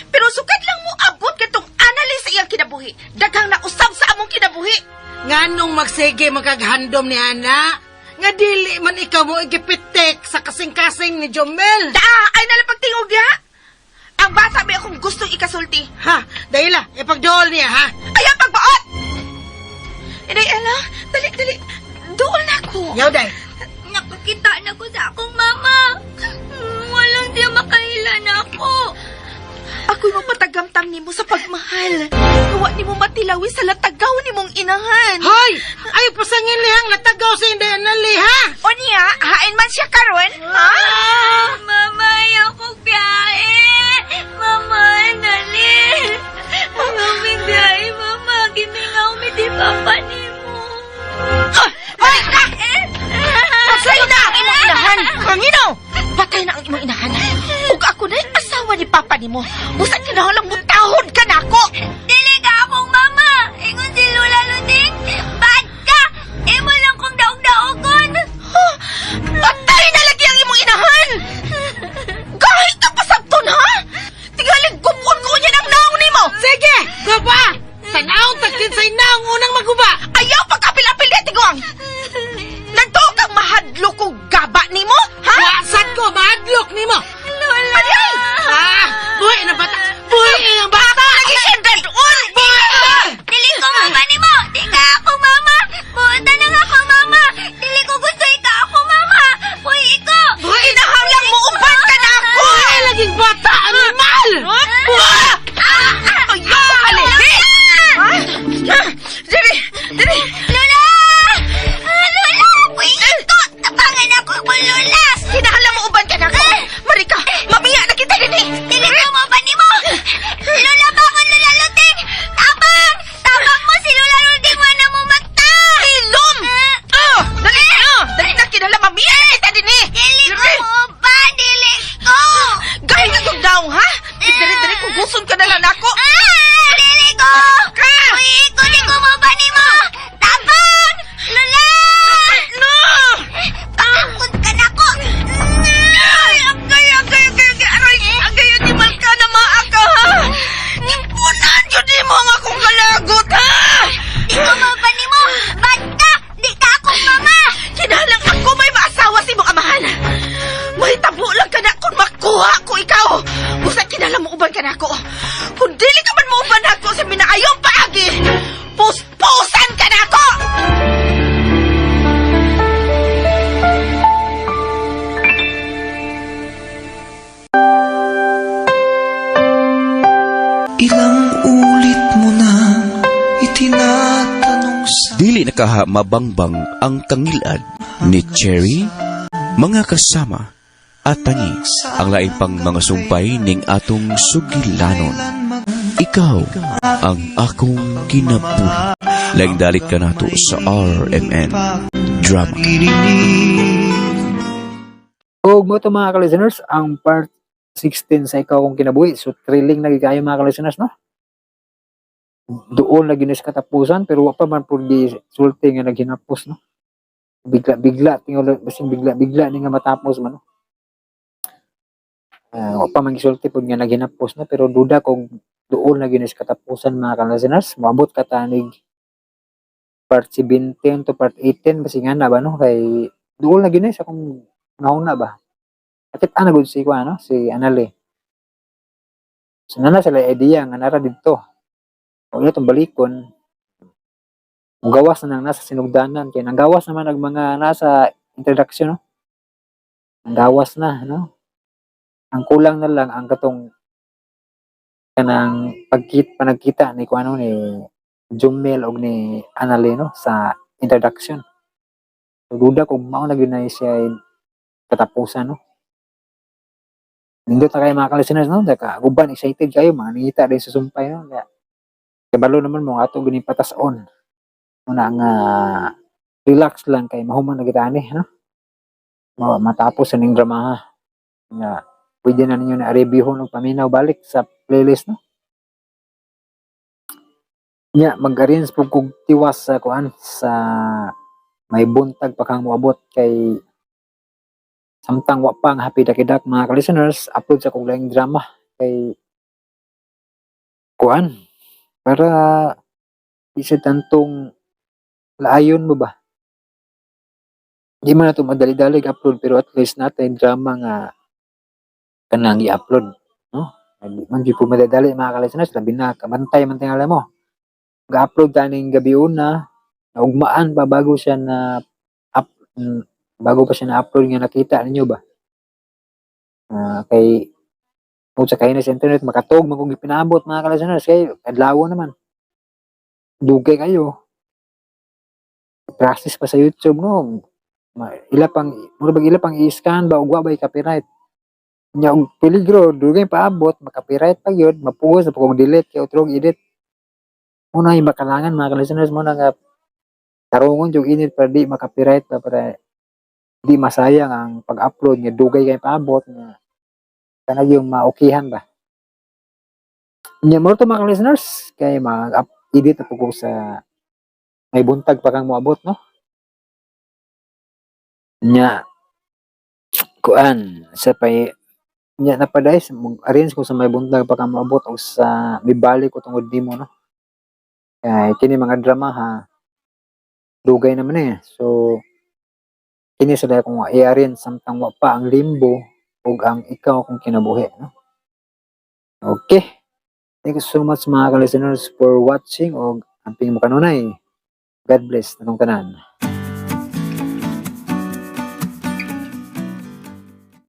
Pero sukad lang mo abot katong analis sa iyang kinabuhi. Daghang nausab sa among kinabuhi. Nganong magsige magkaghandom ni Ana? Nga dili man ikaw mo igipitik sa kasing-kasing ni Jomel. Daa, ay nalapagtingog niya. Ang bata may akong gustong ikasulti. Ha, dahila, ipagdool niya ha. Ayaw pagbaot! Inay Ella, dali, dali. Dool na ako. Yaw, day. Nakakita na ko sa akong mama. Walang siya makahila na ako. Ako'y mapatagamtam nimo sa pagmahal. Gawa nimo matilawi sa latagaw nimong inahan. Hoy! Ay, pasangin lihang latagaw sa inday anali, ha? O niya, hain man siya karon, ha? Mama, ayaw kong biyahe. Mama, dali. Ang aming biyahe, Mama. Gimingaw mi di papa nimo. Hoy! Patay na ang imong inahan! Manginaw! Patay na ang imong inahan. Ug ako na asawa ni papa nimo. Busa kinahanglan mutahod ka nako. Dili ka akong mama. Ingon si Lola Luding. Bad ka! Imo lang kong daog-daogon. Huh? Patay na lagi ang imong inahan! Kahit ka pasabton, ha? Tingaling gubon ko niya ng naong nimo! Sige, guba! Tanaw, tagkin sa inaong unang maguba! Ayaw pagkapil-apil niya, tiguang! Nagtuo kang mahadlok kong gaba nimo, ha? Wasad ko, mahadlok nimo! Lola! Adiay! Ah, buhi na bata! Buhi ang bata! Lagi siya dadon! Buhi! Dili ko mama nimo! Di ka ako mama! Buota na nga ako mama! Dili ko gusto ika ako mama! Buhi ko! Kinahanglan mo uban ka na ako! Buhi laging bata, animal! Buhi! Ayaw pagkalihi! Ha? Diri! Diri! Lola! Lola! Buhi ko! Tapangan ako ko, Lola! Kinahanglan mo uban ka na ako! Marika, mamiya na kita din eh! Dili ko mama nimo! Lola, bangon Lola Luting! Tabang! Tabang mo si Lola Luting! Wala mo mata! Hilom! Ah! Dali na! Dali na, kinahanglan mamiya na kita din eh! Dili ko mo ba? Dili ko! Gaya ka kong daong, ha? Diri, diri, kung guson ka na lang ako! Ah! Dili ko! Ka! Buhi ko! Di ko mo ba nimo! Tabang! Lola! No! Takot ka na ko! Ay, agay, agay, agay, agay, aray, agay, animal ka na maaka, ha? Impunan yun di mo ang akong kalagot, ha? Di ko mo ba nimo! Bad ka! Di ka akong mama! Kinahalang ako may maasawa si mong amahan. May tabo lang ka na kung makuha ko ikaw. Busa kinahanglan mo uban ka na ako. Kung dili ka man mo uban ako sa minaayong paagi, puspusan ka na ako! Ilang ulit mo na itinatanong sa Dili na kaha mabangbang ang kangilad ni Cherry, mga kasama at tangi ang lain pang mga sumpay ning atong sugilanon. Ikaw ang akong kinabuhi. Laing dalit ka nato sa RMN Drama. Og mao to, mga ka-listeners, ang part 16 sa Ikaw Akong Kinabuhi. So thrilling na kayo, mga ka-listeners, no? Doon lagi na sa katapusan pero wa pa man pud sulti nga naghinapos, no? Bigla-bigla tingol, basin bigla-bigla ni nga matapos man, no? Wa pa man gisulti pud nga naghinapos, no, pero duda kung doon lagi na sa katapusan, mga ka-listeners. Moabot ka tanig part 17 to part 18 basin nga na ba, no, kay doon lagi na sa akong nauna ba. Nakita na gud si kuan, no, si Anale. So nana sila idea nga nara didto. O iya tong balikon. Gawas na nang nasa sinugdanan kay nanggawas naman ang mga nasa introduction, no. Ang gawas na, no. Ang kulang na lang ang katong kanang pagkit panagkita ni kuano, ni Jumel og ni Anale, no, sa introduction. So, duda kung mao na gyud na siya katapusan, no. Nindot na kayo, mga ka-listeners, no? Daka, uban, excited kayo, mga nangita din sa sumpay, no? Kaya, kabalo naman mo, ato ganing patason. Muna nga, relax lang kay mahuman na kita ani, no? Matapos sa ning drama, ha. Nga, pwede na ninyo na review og paminaw balik sa playlist, no? Nya, mag-arrange po kog tiwas sa kuan, sa May Buntag Pa Kang Moabot kay samtang wa pa ang Happy Dakidak, mga ka-listeners, upload sa kog laing drama kay kuan para di sa tantong laayon mo ba. Di man nato madali-dali upload pero at least natin drama nga kanang i-upload, no? Di man gyud po madali, mga ka-listeners, labi na kabantay man tingali mo. Ga-upload taning gabi una, naugmaan pa bago siya na up, bago pa siya na-upload nga nakita ninyo ba? Kay kung sa kayo na sa internet makatog man kung gipinabot, mga ka-listeners, kay adlaw naman. Dugay kayo. Process pa sa YouTube, no. Ila pang mura bag ila pang i-scan ba ug wa bay copyright. Nya og peligro dugay paabot maka-copyright pa gyud, mapugos na pud kog delete kay utrog edit. Muna yung makalangan, mga ka-listeners, mo na nga tarungon yung init para di maka-copyright pa, para di masayang ang pag-upload nga dugay kay paabot nga kanag yung maukihan ba. Nya mo to, mga listeners, kay mag-edit na po ko sa May Buntag Pa Kang Moabot, no? Nya kuan sa pay nya na paday mag-arrange ko sa May Buntag Pa Kang Moabot o sa Mibalik Ko Tungod Nimo, no? Kay kini mga drama ha, dugay naman eh. So kini sa kung i-arrange samtang wa pa ang Limbo ug ang Ikaw Akong Kinabuhi, no? Okay. Thank you so much, mga ka-listeners, for watching og amping mo kanunay. God bless natong tanan.